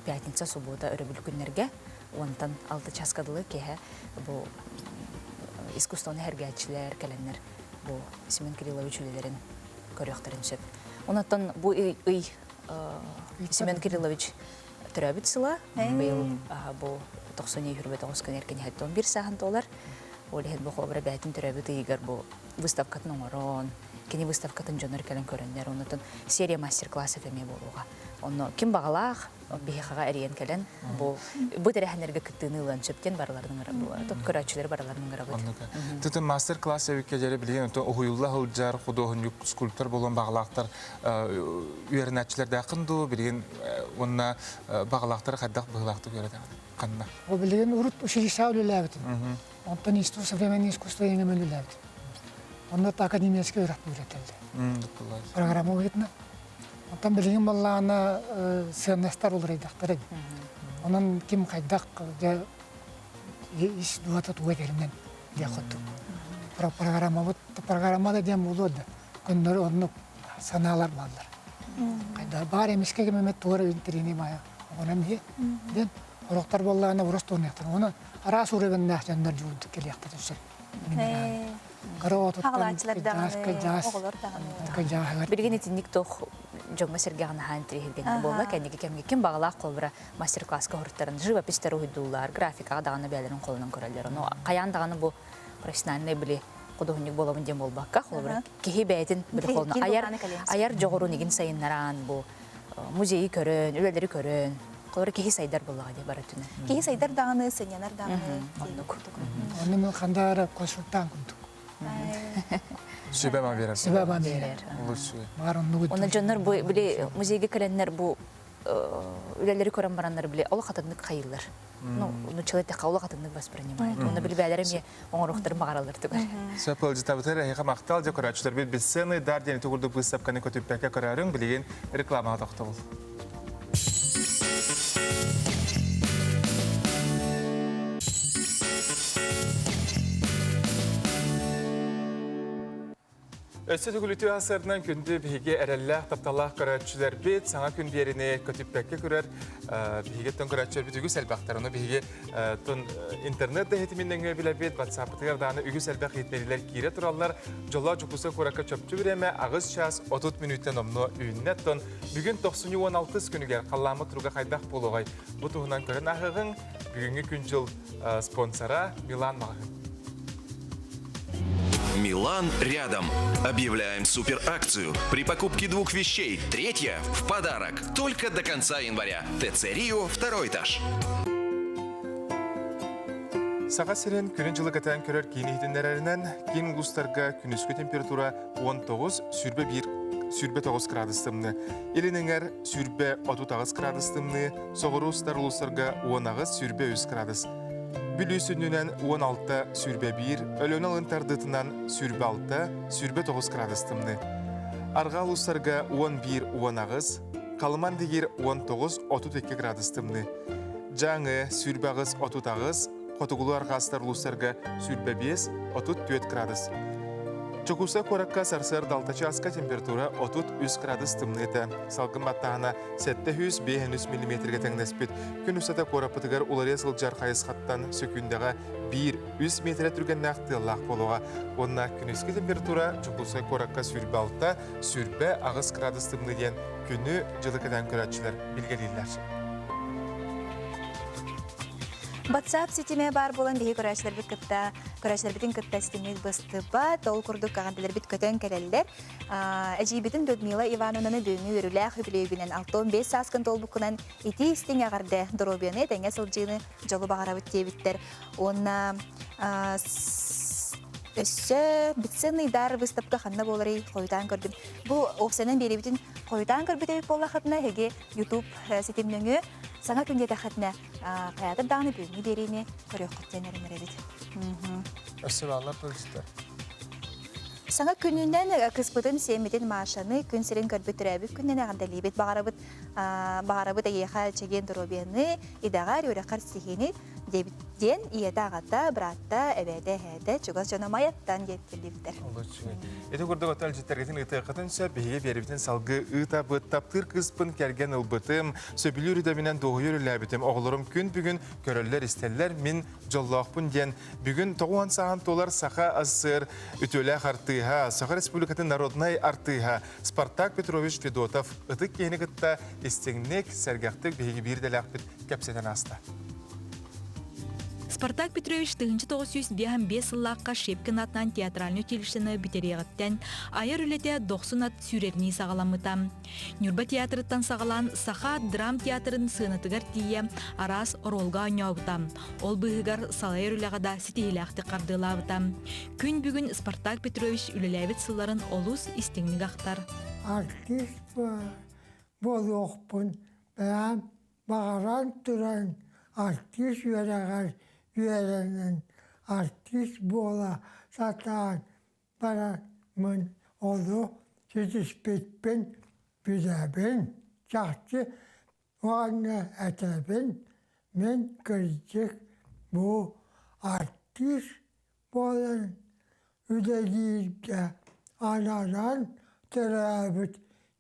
пятница, суббота өрөбүл күннэргэ уонтан алты часка дылы киэһэ бу искусствоны сэргээччилэр кэлэннэр бу Семен Кириллович үлэлэрин көрүөхтэрин сөп. Онон бу ый Семен Кириллович төрөөбүт сыла. Быйыл бу 99 күн эркин 11 сааһын туолар. Ол иһин бу холобура бэйэтин төрөөбүт ыйыгар бу выставкатын оҥорон, кини выставкатын дьоннор кэлэн көрөннөр, оннотон серия мастер-классов эмиэ буолуоҕа. Онно ким баҕалаах биһиэхэҕэ эрийэн кэлэн бу бу тэрээһиннэргэ кыттыыны ылыан сөп диэн барыларын ыҥырабыт, көрөөччүлэри барыларын ыҥырабыт. Тытын мастер-класс эбиккэ дьэрэ билигин онтон уһуйулла сылдьар худуоһунньук скульптор буолуон баҕалаахтар үөрэнээччилэрдээххин дуу билигин уонна баҕалаахтары хайдах быһыылаахтык үөрэтэҕин ханна? Бу билигин урут училищеҕа үлэлээбитим. Онтон институт современное искусство иҥэмэн үлэлээбитим. Онно академическай үөрэх үөрэтэллэр. Программа быһыытынан. Онтон билигин буоллаҕына сыаннастар уларыйдахтар эбит. Онон ким хайдах дьэ ис дууһата туга этэринэн диэх курдук. Программабыт программа да диэн буолуо да көннөрү оннук санаалар бааллар. Хайдах баар эмискэ ким эмэ туора интэриэһинэй баайа оҕонон иһи диэн Сорохтор буоллаҕына урус туһунуохтара. Оны араас уровеннаах дьоннор дьулдук кэлиэхтэрин сөп. Кыра оҕотуттан кыдьаас, оҕолор даҕаны. Билигин итинник туох дьоҥҥо-сэргэҕэ наһаа интириэһиргэнэр буолла. Кэнники кэмҥэ ким баҕалаах холобура мастер-класска уһуруттарын живописьтар уһуйдууллар, графикаҕа даҕаны бэйэлэрин холунан көрөллөр. Ону хайаан даҕаны бу профессиональный били худуоһунньук буолабын диэн буолбакка, холобура киһи бэйэтин били холуна айар айар дьоҕурун игин сайыннаран бу музейы көрөн, үлэлэри көрөн, холобура киһи сайдар буоллаҕа дии бары өттүнэн. Киһи сайдар даҕаны, сынньанар даҕаны. Оннук. Онно мен хандаара консультант курдук. Сүбэ ма берер. Сүбэ ма берер. Бар оннугу. Онно дьоннор бу били музейга кэлэннэр бу үлэлэри көрөн бараннар били олох атыннык хайыыллар. Ну, ну человек олох атыннык воспринимает. Онно били бээлэр эмиэ оҥоруохтарын баҕараллар түгэр. Сөп ыалдьытабытыгар эһиэхэ махтал дьэ көрөөччүлэрбит бесценный дар диэн ити курдук быыстапканы көтүппэккэ көрөөрүҥ билигин рекламаҕа тохтобул. Өссө төгүлүтүү асырынан күндү биһиги эрэллээх, тапталлаах көрөөччүлэрбит саҥа күн биэрини көтүппэккэ көрөр биһиги көрөөччүлэрбит үгүс элбэхтэр. Ону биһиги интернет да иһитимин нөҥүө билэбит, WhatsApp-ытыгар даҕаны үгүс элбэх иһитиннэриилэр киирэ тураллар. Дьоллоох Дьокуускай куоракка чопчу бириэмэ аҕыс чаас 30 мүнүүттэн номнуо үүннэ. Оттон бүгүн тохсунньу 16 күнүгэр халлааммыт туруга хайдах буолуоҕай? Бу туһунан көрөн ааһыаҕыҥ. Бүгүҥҥү күн-дьыл спонсора Милан маҕаһыын. Милан рядом. Объявляем суперакцию. При покупке двух вещей третья в подарок. Только до конца января. ТЦ Рио, второй этаж. Саха сирин күнүн-дьылы кэтээн көрөр киин иһитиннэрэринэн, киин улуустарга күнүскү температура 19 21 29 градус тымныы. Илин эҥэр 38 градус тымныы, соҕуруу сытар улуустарга 18 23 градус. Бүлүү сүнньүнэн 16 21, Өлөөнө алын тардыытынан 26 29 градус тымныы. Арҕаа улуустарга 11 18, Халыман дигир 19 32 градус тымныы. Дьааҥы 28 38, Хотугулуу арҕаастар улуустарга 25 34 градус. Дьокуускай куоракка сарсыарда 6 чааска температура 33 градус тымныыта. Салгын баттааһына 753 миллиметргэ тэҥнэспит. Күн устата куораппытыгар уларыйа сылдьар хайысхаттан сөкүүндэҕэ 1-3 миэтэрэ түргэннээх тыаллаах буолуоҕа. Уонна күнүскү температура Дьокуускай куоракка 26, 28 градус тымныы диэн күнү дьылы кэтээн көрөөччүлэр билгэлииллэр. WhatsApp ситимэ баар буолан биһи көрөөччүлэрбит кытта көрөөччүлэрбитин кытта ситиммит быстыбат. Ол курдук аҕандыларбыт көтөн кэлэллэр. Эдьиийбитин Людмила Ивановнаны бүгүҥҥү үөрүүлээх үбүлүөйгүнэн 65 сааскын туолбуккунан итии истиҥ эҕэрдэ, доруобуйаны этэҥҥэ сылдьыыны дьолу баҕарабыт диэбиттэр. Уонна өссө бесценный дар выставка ханна буоларый хойутаан көрдүм. Бу уопсайынан биэриибитин хойутаан көрбүт эбит буоллаххытына эһиги YouTube ситим нөҥүө саҥа күн диэтэххитинэ хайаатар даҕаны бүгүҥҥү биэриини көрүөххүт диэн эрэнэрэбит. Өссө бааллар туристар. Саҥа күнүнэн кыспытын сиэммитин Машаны күн сирин көрбүт төрөөбүт күнүнэн эҕэрдэлиибит. Баҕарабыт баҕарабыт эйиэхэ чэгиэн доруобуйаны, идэҕэр, үөрэххэр ситиһиини диэбит диэн ийэтэ аҕата, быраатта, эбээтэ, эһээтэ, чугас дьоно Майаттан диэттэллибиттэр. Ити курдук оттон илдьиттэргитин ыытыаххытын сөп, биһиги биэрибитин салгыы ыытабыт. Таптыыр кыыспын кэргэн ылбытым, сөбүлүүр идэбинэн дуоһуйар үлэлээбитим. Оҕолорум күн бүгүн көрөллөр-истэллэр, мин дьоллоохпун диэн Бүгүн 90 сааһын туолар Саха АССР үтүөлээх артыыһа, Саха Республикатын народнай артыыһа Спартак Петрович Федотов ытык киһини кытта истиҥник, сэргэхтик биһиги биир идэлээхпит кэпсэтэн ааста. Спартак Петрович 1955 сыллаахха Щепкин аатынан театральнай училищены бүтэриэҕиттэн айар үлэтэ дохсун ат сүүрэринии саҕаламмыта. Ньурба театрыттан саҕалаан Саха драм театрын сыанатыгар тиийэ араас оруолга оонньообута. Ол быыһыгар салайар үлэҕэ да ситиһиилээхтик хардыылаабыта. Күн бүгүн Спартак Петрович үлэлээбит сылларын олус истиҥник ахтар. Артист буолуохпун бэйэм баҕаран туран артист үөрэҕэр үөрэнэн артист буола сатаан бараммын ону ситиспиппин билэбин чахчы уонна этэбин мин кырдьык бу артист буолан үлэлииргэ ананан төрөөбүт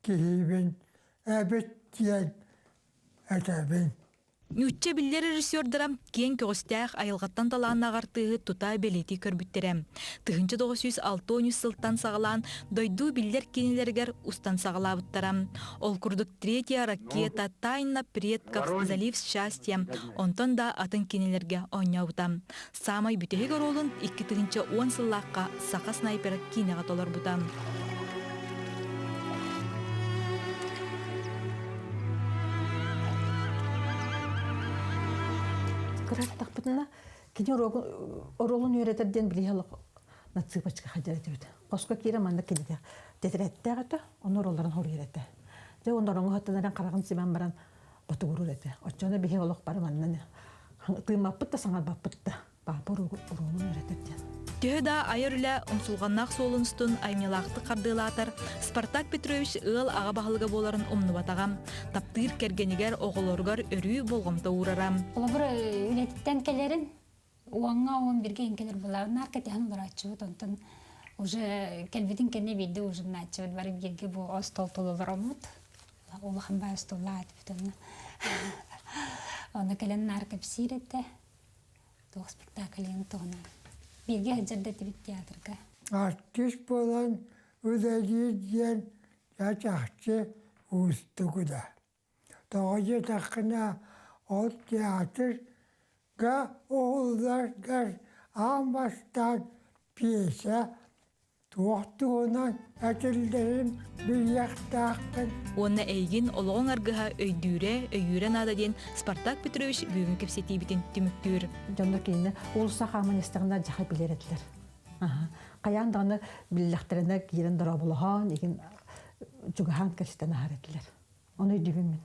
киһибин эбит диэн этэбин. Ньучча биллэр режиссердара киэҥ көҕүстээх айылҕаттан талааннаах артыыһы тута бэлиэтии көрбүттэрэ. 1963 сылтан саҕалаан дойду биллэр киинэлэригэр устан саҕалаабыттара. Ол курдук «Третья ракета», «Тайна предков», «Залив счастья» онтон да атын киинэлэргэ оонньообута. Саамай бүтэһик оруолун 2010 сыллаахха «Саха снайпера» киинэҕэ толорбута. Кыраттахпытына кини оруолун үөрэтэр диэн билиһэ олох на цыпочка хадьар этибит. Хоско киирэ манна кинигэ тэтэрэттээх этэ, ону оруолларын хоруйар этэ. Дьэ онно ороҥҥо хаттанаран хараҕын симэн баран ботугуруур этэ. Оччоно биһи олох бары манна тыыммаппыт да саҥарбаппыт да папа уруогун үөрэтэр диэн. Төһө да айар үлэ умсулҕаннаах суолун устун айымньылаахтык хардыылаатар, Спартак Петрович ыал аҕа баһылыга буоларын умнубатаҕа. Таптыыр кэргэнигэр, оҕолоругар өрүү болҕомто уурара. Холобур, үлэтиттэн кэлэрин уоҥҥа уон биргэ иҥкэлэр булаабын наар кэтэһэн олорооччубут онтон уже кэлбитин кэннэ биирдэ ужиннааччыбыт бары бииргэ бу остуол тулалароммут улахан баай остуоллаах этибит онно онно кэлэн наар кэпсиир этэ туох спектакльын туһунан бииргэ сылдьар да этибит театрга Артист буолан үлэлиир диэн чахчы уустугу да. Тоҕо диэтэххинэ, ол театрга уһулларгар аан бастаан пьеса туох туһунан этиллэрин билиэхтээххин. Уонна эйигин олоҕуҥ аргыһа өйдүүрэ, өйүүрэ наада диэн Спартак Петрович бүгүн кэпсэтиибитин түмүктүүр. Дьонно кинини уулусса хааман истэҕинэ дьаха билэр этилэр. Хайаан даҕаны биллэхтэринэ киирэн дорооболоһон, игин чугаһаан кэпсэтэн аһар этилэр. Ону өйдүүбүн мин.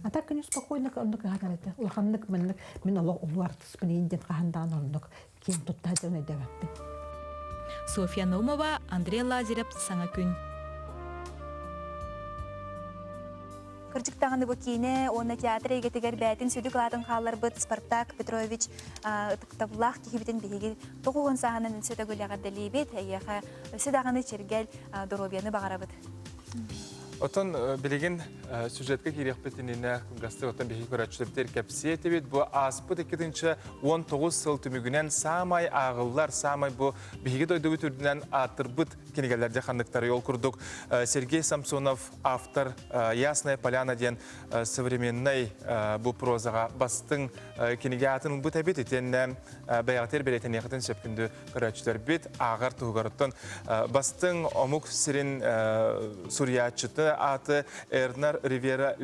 А так күнү спокойно оннук ыһан этэ. Улаханнык маннык мин олох улуу артыспын иин диэн хаһан даҕаны оннук киэн тутта сылдьан өйдөөбөппүн. Софья Наумова, Андрей Лазарев, Саҥа күн. Кырдьык даҕаны бу киинэ уонна театр эйгэтигэр бэйэтин сүдү кылаатын хаалларбыт Спартак Петрович ытыктабыллаах киһибитин биһиги тоҕуһун сааһынан өссө төгүл эҕэрдэлиибит. Эйиэхэ өссө даҕаны чиргэл доруобуйаны баҕарабыт. Оттон билигин сюжетка киириэхпит иннинэ кылгастык оттон биһиги көрөөччүлэрбитигэр кэпсиэ этибит. Бу ааспыт 2019 сыл түмүгүнэн саамай ааҕыллар, саамай бу биһиги дойдубут үрдүнэн аатырбыт кинигэлэрде ханныктары ол курдук Сергей Самсонов автор Ясная поляна диэн современнай бу прозаҕа бастыҥ кинигэ аатын ылбыт эбит. Итиэннэ бэйэҕитигэр бэлиэтэниэххитин сөп күндү көрөөччүлэрбит ааҕар туһугар оттон бастыҥ омук сирин суруйааччыты ааты Эрнар Ривера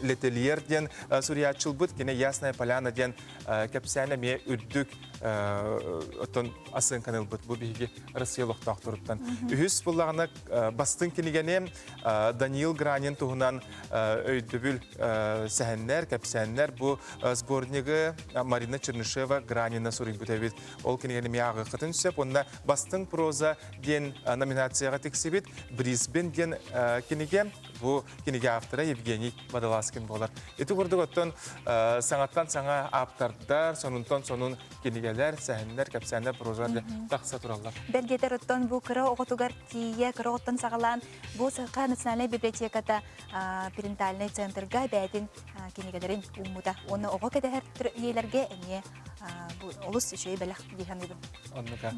Летельер диэн суруйааччылбыт кини Ясная Поляна диэн кэпсээн эмиэ үрдүк оттон асыҥканы ылбыт бу биһиги Россия олохтоохторуттан. Үһүс буллаҕына бастыҥ кинигэни Даниил Гранин туһунан өйдөбүл сэһэннэр, кэпсээннэр бу сборнигы Марина Чернышева Гранина суруйбут эбит. Ол кинигэни эмиэ ааҕыаххытын сөп. Уонна бастыҥ проза диэн номинацияҕа тиксибит Брисбен диэн кинигэ бу кинигэ автора Евгений Водолазкин буолар. Ити курдук оттон саҥаттан саҥа ааптардар, сонунтан сонун кинигэлэр, сэһэннэр, кэпсээннэр, прозалар тахса тураллар. Бэлгэтэр оттон бу кыра оҕотугар тиийэ, кыра оҕоттон саҕалаан бу Саха национальнай библиотеката перинатальнай центрга бэйэтин кинигэлэрин ууммута. Уонна оҕо кэтэһэр ийэлэргэ эмиэ бу олус үчүгэй бэлэх дии саныыбын. Оннука.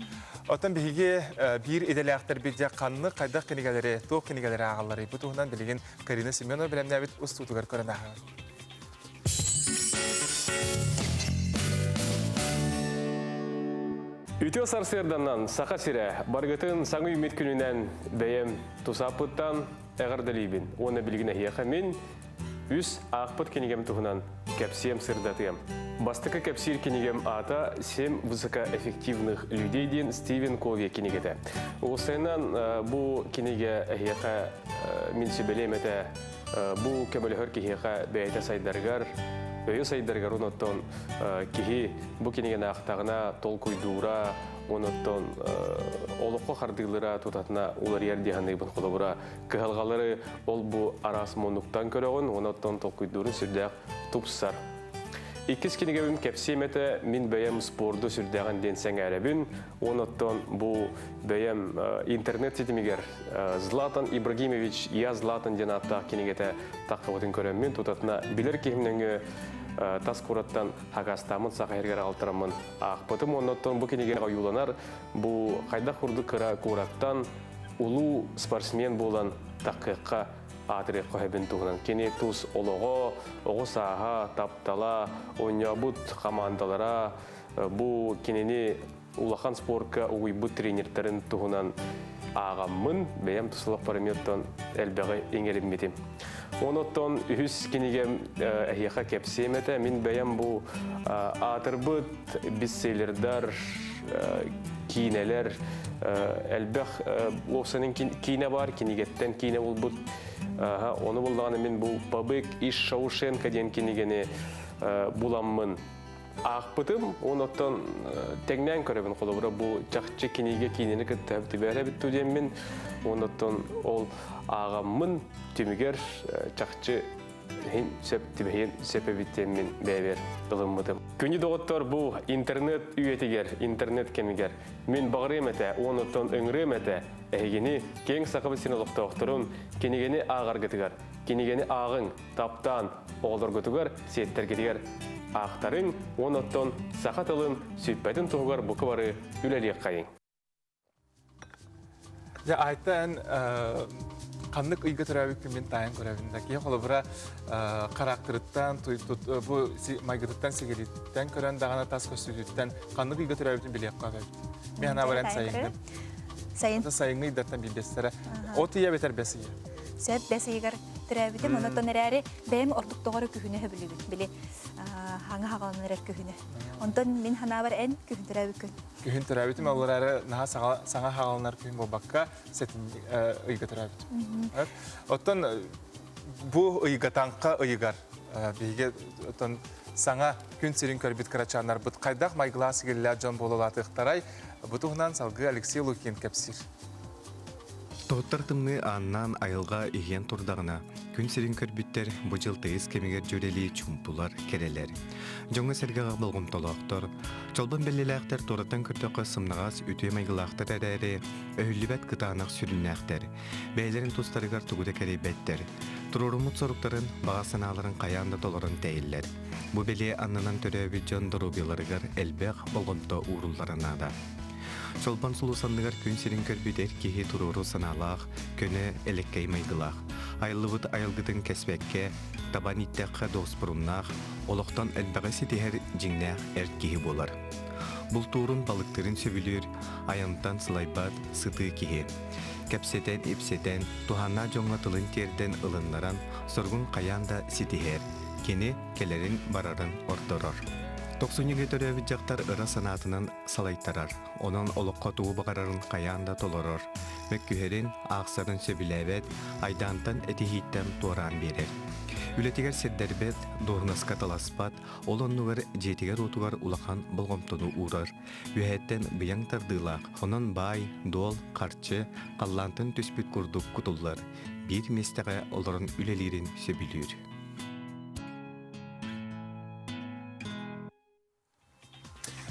Оттон биһиги биир идэлээхтэрбит дьэ ханнык хайдах кинигэлэри, туох кинигэлэри ааҕалларый? Бу туһунан билигин Карина Семенова бэлэмнээбит устуутугар көрөн ааһабыт. Үтүө сарсыарданан Саха сирэ баргытын саҥа үүммүт күнүнэн бэйэм тусааппыттан эҕэрдэлиибин уонна билигин эһиэхэ мин үс аахпыт кинигэм туһунан кэпсиэм сырдатыам. Бастакы кэпсиир кинигэм аата «Семь высокоэффективных людей» диэн Стивен Кови кинигэтэ. Уопсайынан бу кинигэ эһиэхэ мин сүбэлиэм этэ бу көмөлөһөр киһиэхэ бэйэтэ сайдарыгар, өйө сайдарыгар онуттан киһи бу кинигэни аахтаҕына толкуйдуура, онуттан олоххо хардыылыра тутатына уларыйар дии саныыбын. Холобура, кыһалҕалары ол-бу араас муннуктан көрөҕүн, онуттан толкуйдуурун сүрдээх тупсар. Иккис кинигэбин кэпсиэм этэ, мин бэйэм спорду сүрдээҕин диэн сэҥээрэбин. Онуттан бу бэйэм интернет ситимигэр Златан Ибрагимович «Я Златан» диэн ааттаах кинигэтэ таххыбытын көрөммүн, тутатына билэр киһим нөҥүө тас кураттан хакастааммын саха иһигэр аҕалтараммын аахпытым. Оннуттан бу кинигэ ойууланар бу хайдах курдук кыра куораттан улуу спортсмен буолан таххыахха аатырыахха сөбүн туһунан. Кини тус олоҕо, оҕо сааһа, таптала, оонньообут хамаандалара бу кинини улахан спорка угуйбут тренердэрин туһунан ааҕаммын, бэйэм тусулаппар эмиэ оттон элбэҕи иҥэриммитим. Онуттан үһүс кинигэм эһиэхэ кэпсиэм этэ. Мин бэйэм бу аатырбыт бестселлердар, киинэлэр, элбэх уопсанын киинэ бар, кинигэттэн киинэ булбут. Ону буллаҕына мин бу «Побег из Шоушенка» диэн кинигэни буламмын аахпытым уонна оттон тэҥнээн көрөбүн холобура бу чахчы кинигэ киинэни кытта түбэһэр эбит дуу диэммин уонна оттон ол ааҕаммын түмүгэр чахчы иһин сөп түбэһиэн сөп эбит диэммин бэйэбэр ылыммытым. Күнү доҕоттор бу интернет үйэтигэр, интернет кэмигэр мин баҕарыам этэ уонна оттон ыҥырыам этэ эһигини киэҥ Сахабыт сирин олохтоохторун кинигэни ааҕаргытыгар, кинигэни ааҕыҥ, таптаан оҕолоргутугар, сиэттэргитигэр аахтарыҥ уонна оттон саха тылын сүппэтин туһугар бука бары үлэлиэххэйиҥ. Дьэ, Айта эн ханнык ыйга төрөөбүккүн мин таайан көрөбүн да. Киһи холобура характерыттан, бу майгытыттан, сигилиттэн көрөн даҕаны тас көстүүтүттэн ханнык ыйга төрөөбүтүн билиэххэ сөп. Мин санаабар эн сайыҥҥын. Сайын. Сайыҥҥы ыйдартан биирдэстэрэ. От ыйа эбэтэр бэс ыйа. Сөп, бэс ыйыгар төрөөбүтүм. Онон эрээри бэйэм ордук тоҕо эрэ күһүнү сөбүлүүбүн. Били хаҥа хаҕаланар эрэр күһүнү. Онтон мин санаабар эн күһүн төрөөбүккүн. Күһүн төрөөбүтүм, ол эрээри наһаа саҥа хаҕаланар күһүн буолбакка, сэтинньи ыйга төрөөбүтүм. Оттон бу ыйга таҥха ыйыгар биһиги оттон саҥа күн сирин көрбүт кырачааннарбыт хайдах майгылаах сигиллээх дьон буолалаатыахтарай? Бу туһунан салгыы Алексей Лукин кэпсиир. Тоһуттар тымныы ааннаан айылҕа иһийэн турдаҕына, күн сирин көрбүттэр бу дьыл тыйыс кэмигэр дьүөрэлии чуумпулар, кэрэлэр. Дьоҥҥо-сэргэҕэ болҕомтолоохтор, чолбон бэлиэлээхтэр туораттан көрдөххө сымнаҕас, үтүө майгылаахтар эрээри, өһүллүбэт кытаанах сүрүннээхтэр. Бэйэлэрин тустарыгар тугу да кэрэйбэттэр. Туруоруммут соруктарын, баҕа санааларын хайаан да толорон тэйиллэр. Бу бэлиэ аннынан төрөөбүт дьон доруобуйаларыгар элбэх болҕомто ууруллара наада. Чолбон сулус анныгар күн сирин көрбүт эр киһи туруору санаалаах, көнө, элэккэй майгылаах. Айыллыбыт айылгытын кэспэккэ, табан ииттэххэ дуоспуруннаах, олохтон элбэҕи ситиһэр дьиҥнээх эр киһи буолар. Бултуурун, балыктыырын сөбүлүүр, айантан сылайбат сытыы киһи. Кэпсэтэн-ипсэтэн, туһааннаах дьоҥҥо тылын тиэрдэн ылыннаран, соругун хайаан да ситиһэр. Кини кэлэрин-барарын ордорор. Тохсунньуга төрөөбүт дьахтар ыра санаатынан салайтарар, онон олоххо тугу баҕарарын хайаан да толорор, мөккүһэрин, аахсарын сөбүлээбэт, айдаантан этиһииттэн туораан биэрэр. Үлэтигэр сирдэрбэт, дуоһунаска таласпат, ол оннугар дьиэтигэр-уотугар улахан болҕомтону уурар, үөһэттэн быйаҥ тардыылаах, онон баай, дуол, харчы халлаантан түспүт курдук кутуллар, биир миэстэҕэ олорон үлэлиирин сөбүлүүр.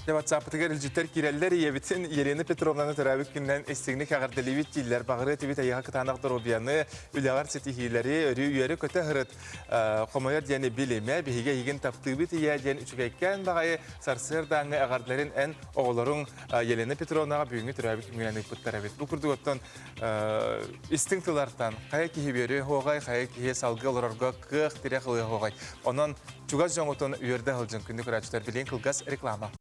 Дьэ, WhatsApp-ытыгар илдьиттэр киирэллэр ийэбитин Елена Петровнаны төрөөбүт күнүнэн истиҥник эҕэрдэлиибит дииллэр. Баҕарыа этибит эйиэхэ кытаанах доруобуйаны, үлэҕэр ситиһиилэри, өрүү үөрэ-көтө сырыт. Хомойор диэни билимэ, биһиги эйигин таптыыбыт ийээ диэн үчүгэйкээн баҕайы сарсыардааҥҥы эҕэрдэлэрин эн оҕолоруҥ Елена Петровнаҕа бүгүҥҥү төрөөбүт күҥҥүнэн ыыппыттар эбит. Бу курдук оттон истиҥ тыллартан хайа киһи үөрүө суоҕай, хайа киһи салгыы олорорго кыах тирэх ылыа суоҕай. Онон чугас дьоҥутун үөрдэ сылдьын күндү көрөөччүлэр билигин кылгас реклама.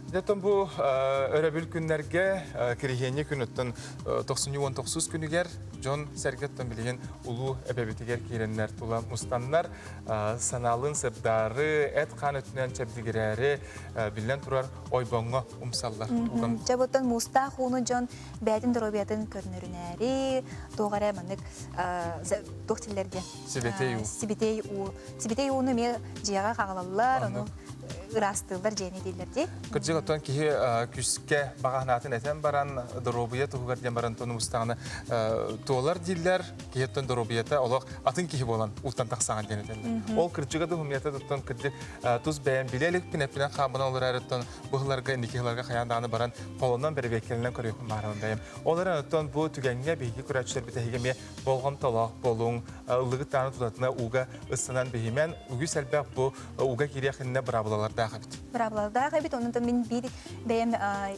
Дьэ, бу өрөбүл күннэргэ Кириһиэнньэ күн оттон 99 күнүгэр дьон сэргэттэн билигин улуу эбэбитигэр киирэннэр тула мустаннар санаалын сырдаары, эт-хаан өттүнэн чэбдигирээри биллэн турар ойбоҥҥо умсаллар. Дьэ, буттан муустаах ууну дьон бэйэтин доруобуйатын көрнөрүнээри, туох эрэ маннык туох тиллэр диэн? Сибэтей уу. Сибэтей уу. Сибэтей ууну эмиэ дьиэҕэ хаҕалаллар, ону ыраастыыллар дьиэни дииллэр дии. Кырдьык оттон киһи күскэ баҕаһынаатын этэн баран, доруобуйа туһугар диэн баран тонумустаҕына туолар дииллэр, киһи оттон доруобуйата олох атын киһи буолан ууттан тахсаҕын диэн этэллэр. Ол кырдьыга дуһумията оттон кырдьык тус бэйэм билэ иликпин, эппинэн хааммынан олорор оттон бу ыһыларга, инники ыһыларга хайаан даҕаны баран холонон бэрэбиэккэлэнэн көрүөхпүн баарабын бэйэм. Ол эрэн оттон бу түгэҥҥэ биһиги көрөөччүлэрбит эһиги эмиэ болҕомтолоох буолуҥ, ыллыгыт даҕаны тутатына ууга ыстанан биһимэн, үгүс элбэх бу ууга киириэх иннинэ быраабылалардаах эбит. Быраабылалардаах эбит, онон мин биир бэйэм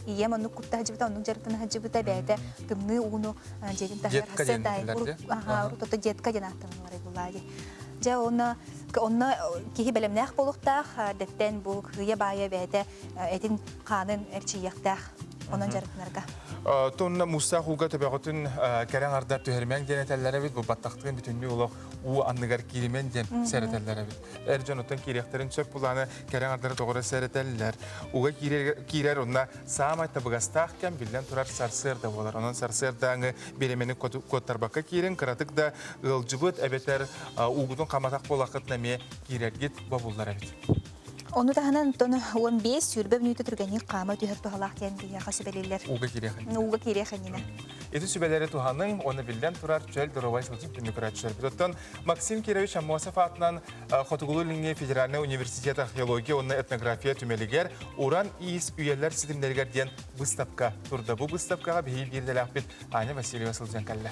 ийэм оннук кутта сылдьыбыта, оннук дьарыктана сылдьыбыта, бэйэтэ тымныы ууну дьиэтин таһыгар хасыатай, детка диэн ааттаналлар буоллаа дии. Дьэ, онно онно киһи бэлэмнээх буолуохтаах, дэттэн бу кыйа баайа бэйэтэ этин хаанын эрчийиэхтээх. Онон дьарыктанарга. Тонна муустаах ууга төбөҕүтүн кэрэ аҥардар түһэримэҥ диэн этэллэр эбит. Бу баттахтыын бүтүннүү олох уу анныгар кииримэн диэн сэрэтэллэр эбит. Эр дьон оттон киириэхтэрин сөп булааны кэрэ аҥардары тоҕо сэрэтэллэр. Уга киирэр онно саамай табыгастаах кэм биллэн турар сарсыарда буолар. Онон сарсыардааҥы бириэмэни куоттарбакка киирин, кыратык да ыалдьыбыт эбэтэр уугутун хаматах буолаххытына эмиэ киирэргит бобуллар эбит. Ону таһынан оттон 15-20 мүнүүтэ түргэнник хаама түһэр туһалаах диэн биһиэхэ сүбэлииллэр. Ууга киириэх иннинэ. Ууга киириэх иннинэ. Ити сүбэлэри туһаныҥ уонна биллэн турар чөл доруобай сылдьып түмүк көрөөччүлэрбит. Оттон Максим Кирович Аммосов аатынан Хотугулуу-Илиҥҥи федеральнай университет археология уонна этнография түмэлигэр Уран иис үйэлэр ситимнэригэр диэн выставка турда. Бу выставкаҕа биһиги биирдэлээхпит Аня Васильева сылдьан кэллэ.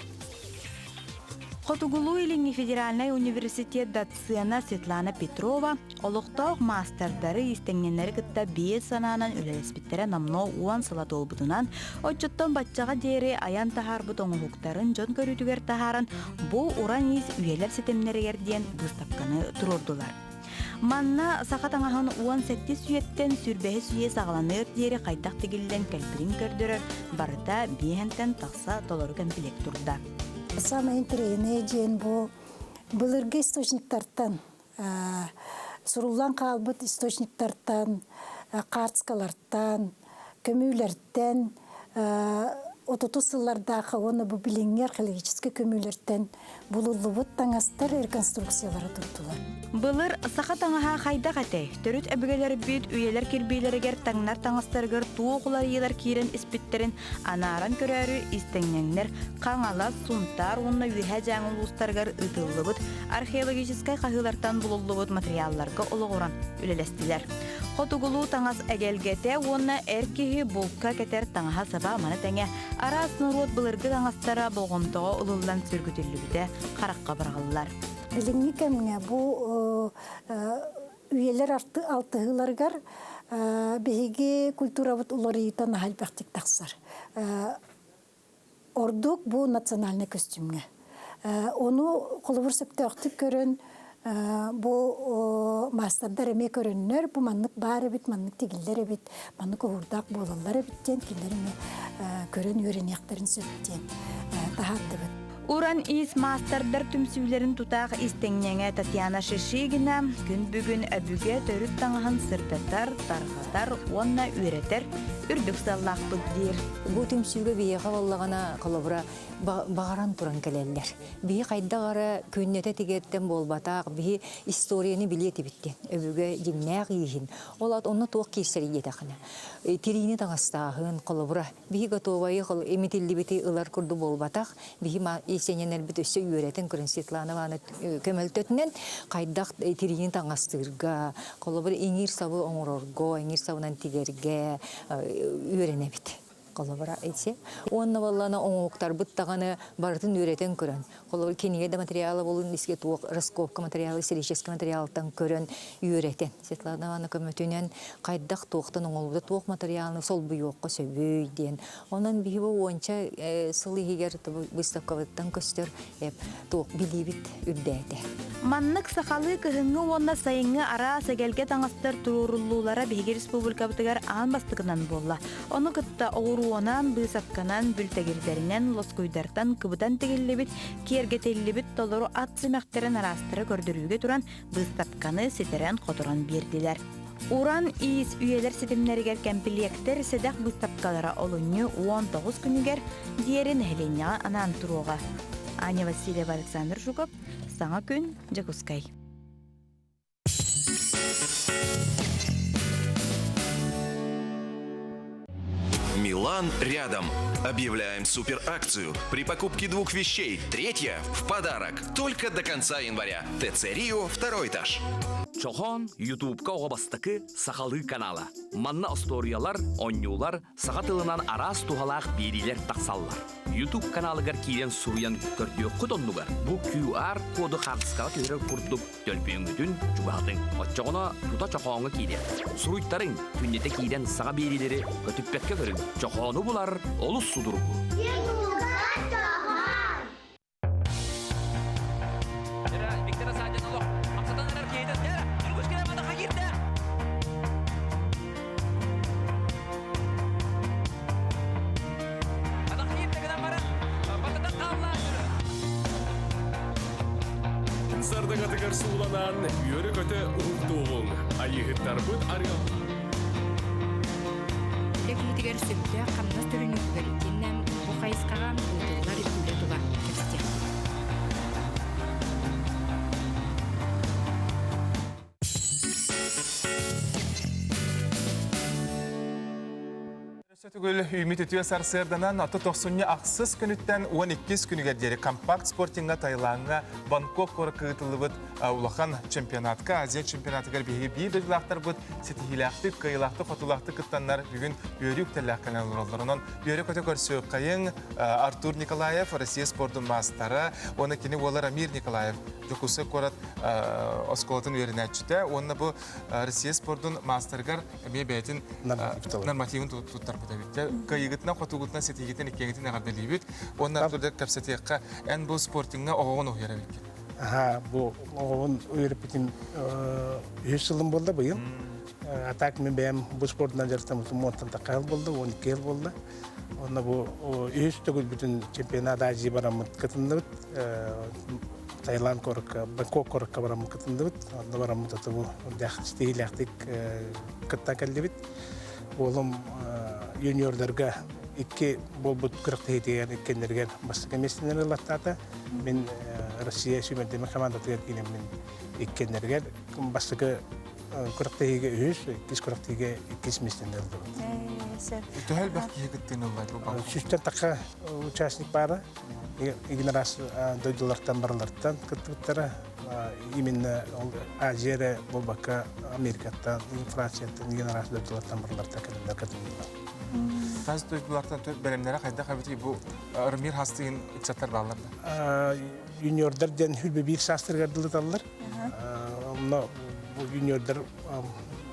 Хотугулуу-Илиҥҥи федеральнай университет доцена Светлана Петрова олохтоох маастардары, иистэнньэннэри кытта биир санаанан үлэлэспиттэрэ номнуо уон сыла туолбутунан, оччоттон баччаҕа диэри айан таһаарбыт оҥоһуктарын дьон көрүүтүгэр таһааран, бу уран иис үйэлэр ситимнэригэр диэн быыстапканы туруордулар. Манна саха таҥаһын уон сэттис үйэттэн сүүрбэһис үйэ саҕаланыар диэри хайдах тигиллэн кэлбитин көрдөрөр барыта биэһэнтэн тахса толору кэмпилиэк турда. Самое интэриэһинэй диэн бу былыргы источниктартан суруллан хаалбыт источниктартан, картскалартан, көмүүлэртэн отутус сыллардаахха уонна бу билиҥҥи археологическай көмүүлэртэн булуллубут таҥастар реконструкциялара турдулар. Былыр саха таҥаһа хайдах этэй? Төрүт өбүгэлэрбит үйэлэр кирбиилэригэр таҥнар таҥастарыгар туох уларыйыылар киирэн испиттэрин анааран көрөөрү истэҥнэҥнэр Хаҥалас, Сунтаар уонна Үөһээ Дьааҥы улуустарыгар ыытыллыбыт археологическай хаһыылартан булуллубут матырыйаалларга олоҕуран үлэлэстилэр. Хотугулуу таҥас эгэлгэтэ уонна эр киһи булка кэтэр таҥаһа-саба маны тэҥэ араас норуот былыргы таҥастара болҕомтоҕо ылыллан сөргүтүллүбүтэ харахха быраҕыллар. Билиҥҥи кэмҥэ бу үйэлэр алтыһыыларыгар биһиги культурабыт уларыйыыта наһаа элбэхтик тахсар. Ордук бу национальнай көстүүмҥэ. Ону холобур сөптөөхтүк көрөн бу маастардар эмиэ көрөннөр, бу маннык баар эбит, маннык тигиллэр эбит, маннык уһуурдаах буолаллар эбит диэн кинилэр эмиэ көрөн үөрэниэхтэрин сөп диэн таһаардыбыт. Уран иис маастардар түмсүүлэрин тутаах истэҥньэҥэ Татьяна Шишигина күн бүгүн өбүгэ төрүт таҥаһын сырдатар, тарҕатар уонна үөрэтэр үрдүк сыаллаахпыт диир. Бу түмсүүгэ биһиэхэ буоллаҕына, холобура, баҕаран туран кэлэллэр. Биһи хайдах эрэ күннэтэ тигэртэн буолбатах, биһи историяны билиэ этибит диэн, өбүгэ дьиҥнээх ииһин. Ол аат онно туох киирсэрий диэтэххинэ, тириини таҥастааһын, холобура, биһи готовайы имитиллибити ылар курдук буолбатах, биһи иистэнньэнэрбит өссө үөрэтэн көрөн Светлана Ивановна көмөлтөтүнэн хайдах тириини таҥастыырга, холобур, иҥиир сабы оҥорорго, иҥиир сабынан тигэргэ үөрэнэбит. Холобура ити. Уонна буоллаҕына оҥоһуктарбыт даҕаны барытын үөрэтэн көрөн, холобур кинигэ да материала буолун, искэ туох раскопка материала, историческай материалтан көрөн үөрэтэн, Светлана Ивановна көмөтүнэн хайдах туохтан оҥоһуллубута, туох материалны солбуйуохха сөбүй диэн. Онон биһи бу уонча сыл иһигэр выставкабыттан көстөр туох билиибит үрдээтэ. Маннык сахалыы кыһыҥҥы уонна сайыҥҥы араас эгэлгэ таҥастар туруоруллуулара биһиги республикабытыгар аан бастакынан буолла. Ону кытта оҕуруонан, быысапканан, бүлтэгирдэринэн, лоскуйдартан кыбытан тигиллибит, киэргэтиллибит толору ат симэхтэрин араастара көрдөрүүгэ туран быыстапканы ситэрэн-хоторон биэрдилэр. Уран иис үйэлэр ситимнэригэр кэмпилиэктэр сэдэх быыстапкалара олунньу 19 күнүгэр диэри нэһилиэнньэҕэ анаан туруоҕа. Аня Васильева, Александр Жуков, Саҥа күн, Дьокуускай. Милан рядом. Объявляем суперакцию. При покупке двух вещей третья в подарок. Только до конца января. ТЦ Рио, второй этаж. Чохон Ютубка оҕо бастакы сахалыы канала. Манна остуоруйалар, оонньуулар, саха тылынан араас туһалаах биэриилэр тахсаллар. YouTube каналыгар киирэн суруйан көрдүөххүт оннугар бу QR коду хаартыскаҕа түһэрэр курдук Төлпүөҥҥүтүн чугаһатыҥ. Оччоҕуна тута чохооҥҥо киириэ. Суруйтарыҥ, күннэтэ киирэн саҥа биэриилэри көтүппэккэ көрүҥ. Чохоону булар олус судургу. Сардыгатыгар сууланан, үөрэ-көтө уһуктуоҕуҥ. Айыыһыттарбыт арыал. Үлэ киһитигэр сөптөөх хамнас төлөнүүтүгэр итиэннэ бу хайысхаҕа ыытыллар үлэ тула кэпсэтиэхпит. Өссө төгүл үүммүт үтүө сарсыарданан аты тохсунньу ахсыс күнүттэн 12 күнүгэр диэри компакт спортиҥҥа Таилаҥҥа Бангкок куоракка ыытыллыбыт улахан чемпионатка Азия чемпионатыгар биһиги биир дойдулаахтарбыт ситиһиилээхтик, кыайыылаахтык, хотуулаахтык кыттаннар бүгүн үөрүү үктэллээх кэлэн олороллор. Онон үөрэ-көтө көрсүөххэйиҥ Артур Николаев, Россия спордун маастара, уонна кини уола Рамир Николаев, Дьокуускай куорат оскуолатын үөрэнээччитэ уонна бу Россия спордун маастарыгар эмиэ бэйэтин нормативын туттарбыт эбит. Кыайыгытынан, хотугутунан, ситиһиитин иккиэҥитин эҕэрдэлиибит. Уонна Артур кэпсэтиэххэ, эн бу спортиҥҥа оҕоҕун уһуйар эбиккин. Аха, бу оҕобун үөрэппитим үһүс сылым буолла быйыл. А так мен бэйэм бу спордунан дьарыктаммытым уонтан тахха сыл буолла, 12 сыл буолла. Онно бу үһүс төгүлбүтүн чемпионат Азии бараммыт кытынныбыт. Таиланд куоракка, Бангкок куоракка бараммыт кытынныбыт. Онно бараммыт аты бу ситиһиилээхтик кытта кэллибит. Уолум юниордарга икки буолбут күрэхтэһиитигэр иккиэннэригэр бастакы миэстэлэри ылаттаата. Мин Россия сүүмэрдэммит командатыгар киирэммин иккиэннэригэр бастакы күрэхтэһиигэ үһүс, иккис күрэхтэһиигэ иккис миэстэни ыллыбыт. Төһө элбэх киһи кыттыыны ылла бу Сүүстэн тахса участник баара. Игин араас дойдулартан барылартан кыттыбыттара. Именно ол Азия эрэ буолбакка Америкаттан, Францияттан игин араас дойдулартан барылартан кэлэннэр кытыннылар. Тас дойдулартан бэлэмнэрэ хайдах эбитий бу Рамир хастыын ыччаттар бааллар да? Юниордар диэн хүрбэ биир саастарыгар дылыталлар. Онно бу юниордар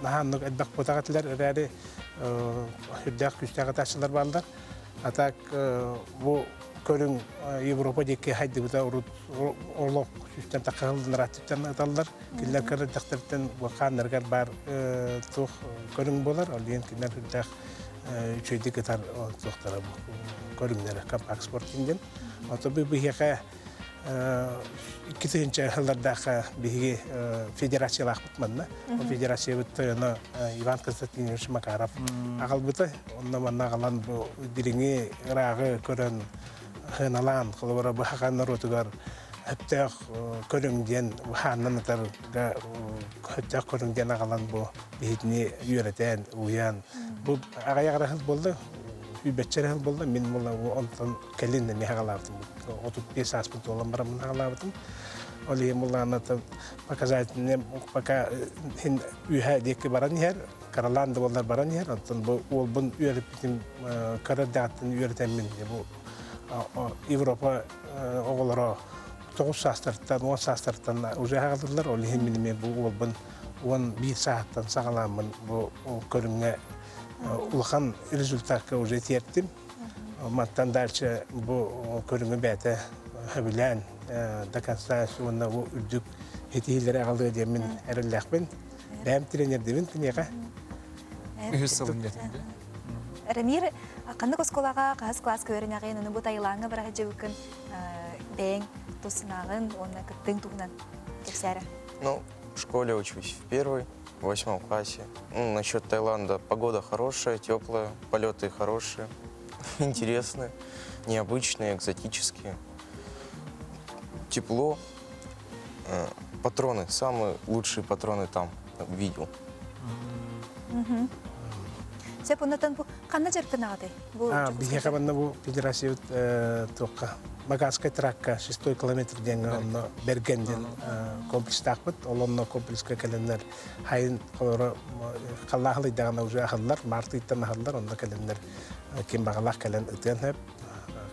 наһаа оннук элбэх буотах этилэр эрээри үрдээх күүстээх ытааччылар бааллар. А так бу көрүҥ Европа диэки хайдыбыта урут олох сүүстэн тахха сылдьан ыталлар. Кинилэр көрөрдөхтөрүттэн бу хааннарыгар баар туох көрүҥ буолар, ол иһин кинилэр үрдээх үчүгэйдик ытар туохтара көрүҥнэрэ компакт спортинг диэн. Ото бу биһиэхэ 2000 сыллардаахха биһиги федерациялаахпыт манна. Федерациябыт тойоно Иван Константинович Макаров аҕалбыта. Онно манна аҕалан бу дириҥи, ырааҕы көрөн сыаналаан, холобура бу саха норуотугар сөптөөх көрүҥ диэн хааннан ытарга сөптөөх көрүҥ диэн аҕалан бу биһитини үөрэтэн, уйан бу аҕыйах эрэ сыл буолла, сүүрбэччэ эрэ сыл буолла, мин була онтон кэлин эмиэ аҕалаабытым. 35 сааспын туолан бараммын аҕалаабытым. Ол иһин буллаҕына показательный пока хин үһэ диэки баран иһэр, каралаан да буоллар баран иһэр. Оттон бу уолбун үөрэппитим кыра эрдэҕиттэн үөрэтэммин бу Европа оҕолоро 9 саастартан, 10 саастартан уже аҕалыллар. Ол иһин мин эмиэ бу уолбун 11 сааһыттан саҕалааммын бу көрүҥҥэ улахан результакка уже тиэртим. Мантан дальше бу көрүҥү бэйэтэ сөбүлээн до конца уонна бу үрдүк ситиһиилэри аҕалыа диэммин эрэллээхпин. Бэйэм тренердибин киниэхэ. Үһүс сылын диэтим Рамир, ханнык оскуолаҕа хаһыс кылааска үөрэнэҕин, ону бу Таилаҥҥа бара сылдьыбыккын бэйэҥ тус санааҕын уонна кыттыҥ туһунан кэпсээрэ. Ну, в школе учусь в первой, в восьмом классе. Ну, насчет Таиланда, погода хорошая, теплая, полеты хорошие, интересные, необычные, экзотические. Тепло. Патроны, самые лучшие патроны там видел. Сөп, оннотон бу ханна дьарыктанаҕытый? Бу Биһиэхэ манна бу федерациябыт туохха Маганскай тракка шестой километр диэҥҥэ онно Берген диэн комплекстаахпыт. Ол онно комплекска кэлэннэр хайын холоро халлааһыл ыйдаҕына уже аһыллар, март ыйтан аһыллар, онно кэлэннэр ким баҕалаах кэлэн ытыан сөп.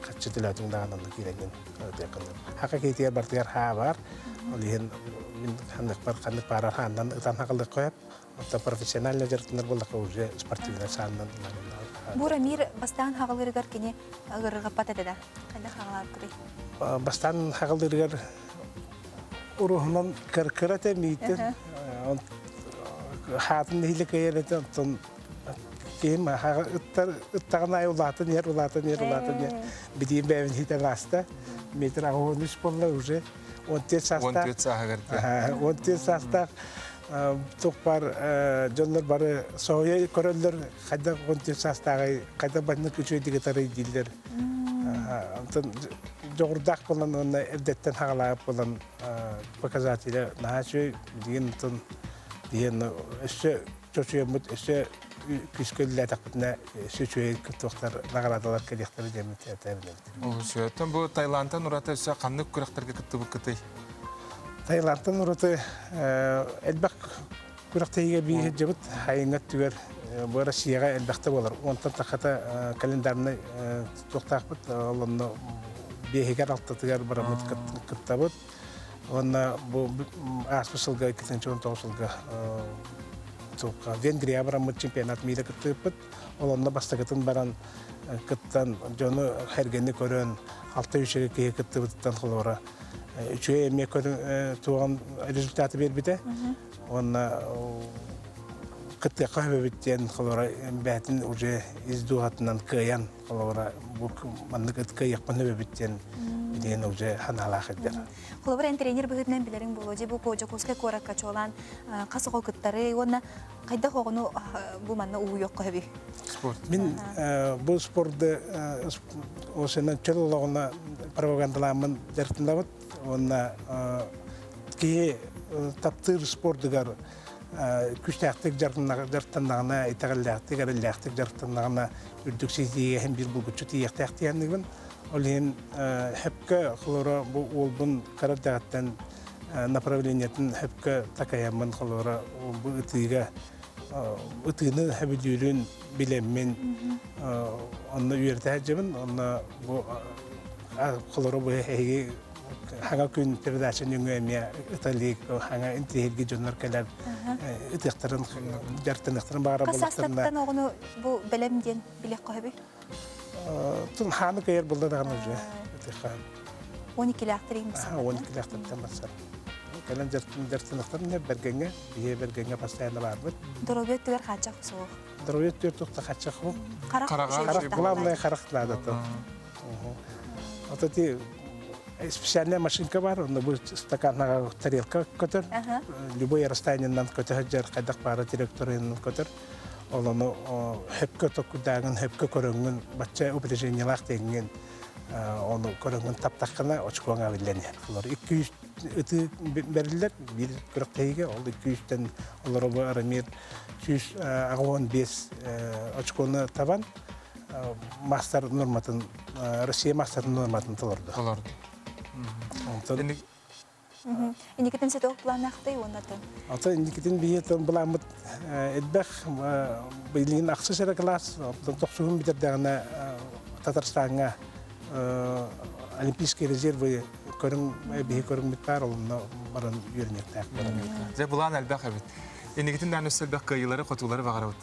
Хаччы төлөөтүҥ даҕаны онно киирэҥҥин ытыаххын. Хака киһитигэр бартыгар хаа бар. Ол иһин мин ханнык бар ханнык баарар хааннан ытан хагалыахха сөп. Оттон профессионально дьарыктанар буоллахха уже спортивнай сааннан Бу Рамир бастаан хаҕылыырыгар кини ыарырҕаппат этэ да? Хайдах хаҕалаабыккытый? Бастаан хаҕылыырыгар уруһунан кыркыра этэ миитин. Хаатын нэһилэ кыайар этэ, онтон киһим ыттаҕын аайы улаатан иһэр, улаатан иһэр, улаатан иһэр. Билигин бэйэбин иһитэн ааста. Метр 83 буолла уже. 14 саастаах. 14 сааһыгар. 14 саастаах туох баар дьоннор бары соһуйа көрөллөр хайдах 14 саастааҕый хайдах маннык үчүгэйдик ытарый дииллэр онтон дьоҕурдаах буолан уонна эрдэттэн хаҕалаабыт буолан показателя наһаа үчүгэй билигин онтон диэн өссө чочуйаммыт өссө күүскэ үлэлээтэхпитинэ өссө үчүгэй туохтар наҕараадалар кэлиэхтэрэ диэммит этэринэбит. Олус бу Таиландтан ураты өссө ханнык күрэхтэргэ кыттыбыккытый? Таиландтан ураты элбэх күрэхтэһиигэ биир сылдьыбыт хайыҥҥа өттүгэр бу Россияҕа элбэхтэ буолар. Онтон тахата календарнай туохтаахпыт, ол онно биэһигэр алтатыгар бараммыт кыттабыт. Уонна бу ааспыт сылга 2019 сылга Венгрия бараммыт чемпионат мира кыттыыппыт. Ол онно бастакытын баран кыттан дьону хэргэни көрөн алта үчүгэй киһи кыттыбытыттан холобура үчүгэй эмиэ туоҕун результаты биэрбитэ. Уонна кыттыахха сөбөбүт диэн холобура бээтин уже ис дууһатынан кыайан холобура бу маннык ыт кыайыахпын сөбөбүт диэн билигин уже ханаалаах илдэр. Холобура эн тренер быһыытынан билэриҥ буолуо дии бу Дьокуускай куоракка чуолаан хас оҕо кыттарый уонна хайдах оҕону бу манна уһуйуохха сөбүй? Спорт. Мин бу спорду осенен чөл олоҕуна пропагандалааммын дьарыктанабыт уонна киһи таптыыр спордугар күүстээхтик дьарыктаннаҕына, итэҕэллээхтик, эрэллээхтик дьарыктаннаҕына үрдүк ситиигэ иһин биир булгуччу тиийиэхтээх диэхтиибин. Ол иһин хөпкө холоро бу уолбун кыра эрдэҕиттэн направлениетын хөпкө такайаммын холоро бу ытыыга ытыыны сөбүлүүрүн билэммин онно үөрэтэ сылдьабын. Онно бу холоро бу эһиги хаҥа күн передача нөҥүө эмиэ ыталык хаҥа интириэһирги дьоннор кэлэр ытыахтарын дьарыктаныахтарын баҕарар буоллахтарына Хас оҕону бу бэлэм диэн билиэххэ сөбүй? Тун хааны кыйар булла даҕаны уже ытыахха 12-лээхтэрин басар. 12-лээхтэртэн басар. Кэлэн дьарыктаныахтарын бэргэҥҥэ, биһиэ бэргэҥҥэ постоянно баарбыт. Доруобуйа өттүгэр хааччах суох. Доруобуйа өттүгэр туох хааччах суох. Харах, главное харах наадата. Вот эти специальная машинка бар, онно бу стаканнаға тарелка көтөр, любой расстояниеннан көтө сылдьар, хайдах баара траекториянан көтөр. Ол ону хөпкө токкуйдааҥын, хөпкө көрөҥҥүн, бачча упряжениелаах диэҥҥин ону көрөҥҥүн таптаххына очкоҥа биллэн иһэр. Олор 200 ытыы бэриллэр, биир күрэхтэһиигэ, ол 200-тэн олору бу Рамир 185 очкону табан, мастер норматын, Россия мастер норматын толорду. Толорду. Онтон... Инникитин сэток планахтай уоннатын. Ата инникитин биһиэтэн былааммыт элбэх билигин ахсыс эрэ кылаас, оттон тохсуһун бүтэрдэҕинэ Татарстаҥҥа Олимпийские резервы көрүҥ биһи көрүҥмүт баар, онно баран үөрэниэхтээх. Дьэ, былаан элбэх эбит. Инникитин даҕаны өссө элбэх кыайыылары, хотуулары баҕарабыт.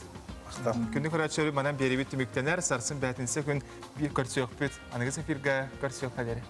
Күндү көрөөччүлэр, манан биэрэбит түмүктэнэр. Сарсын бээтинсэ күн биир көрсүөхпүт. Аныгы эфиргэ көрсүөххэ диэри.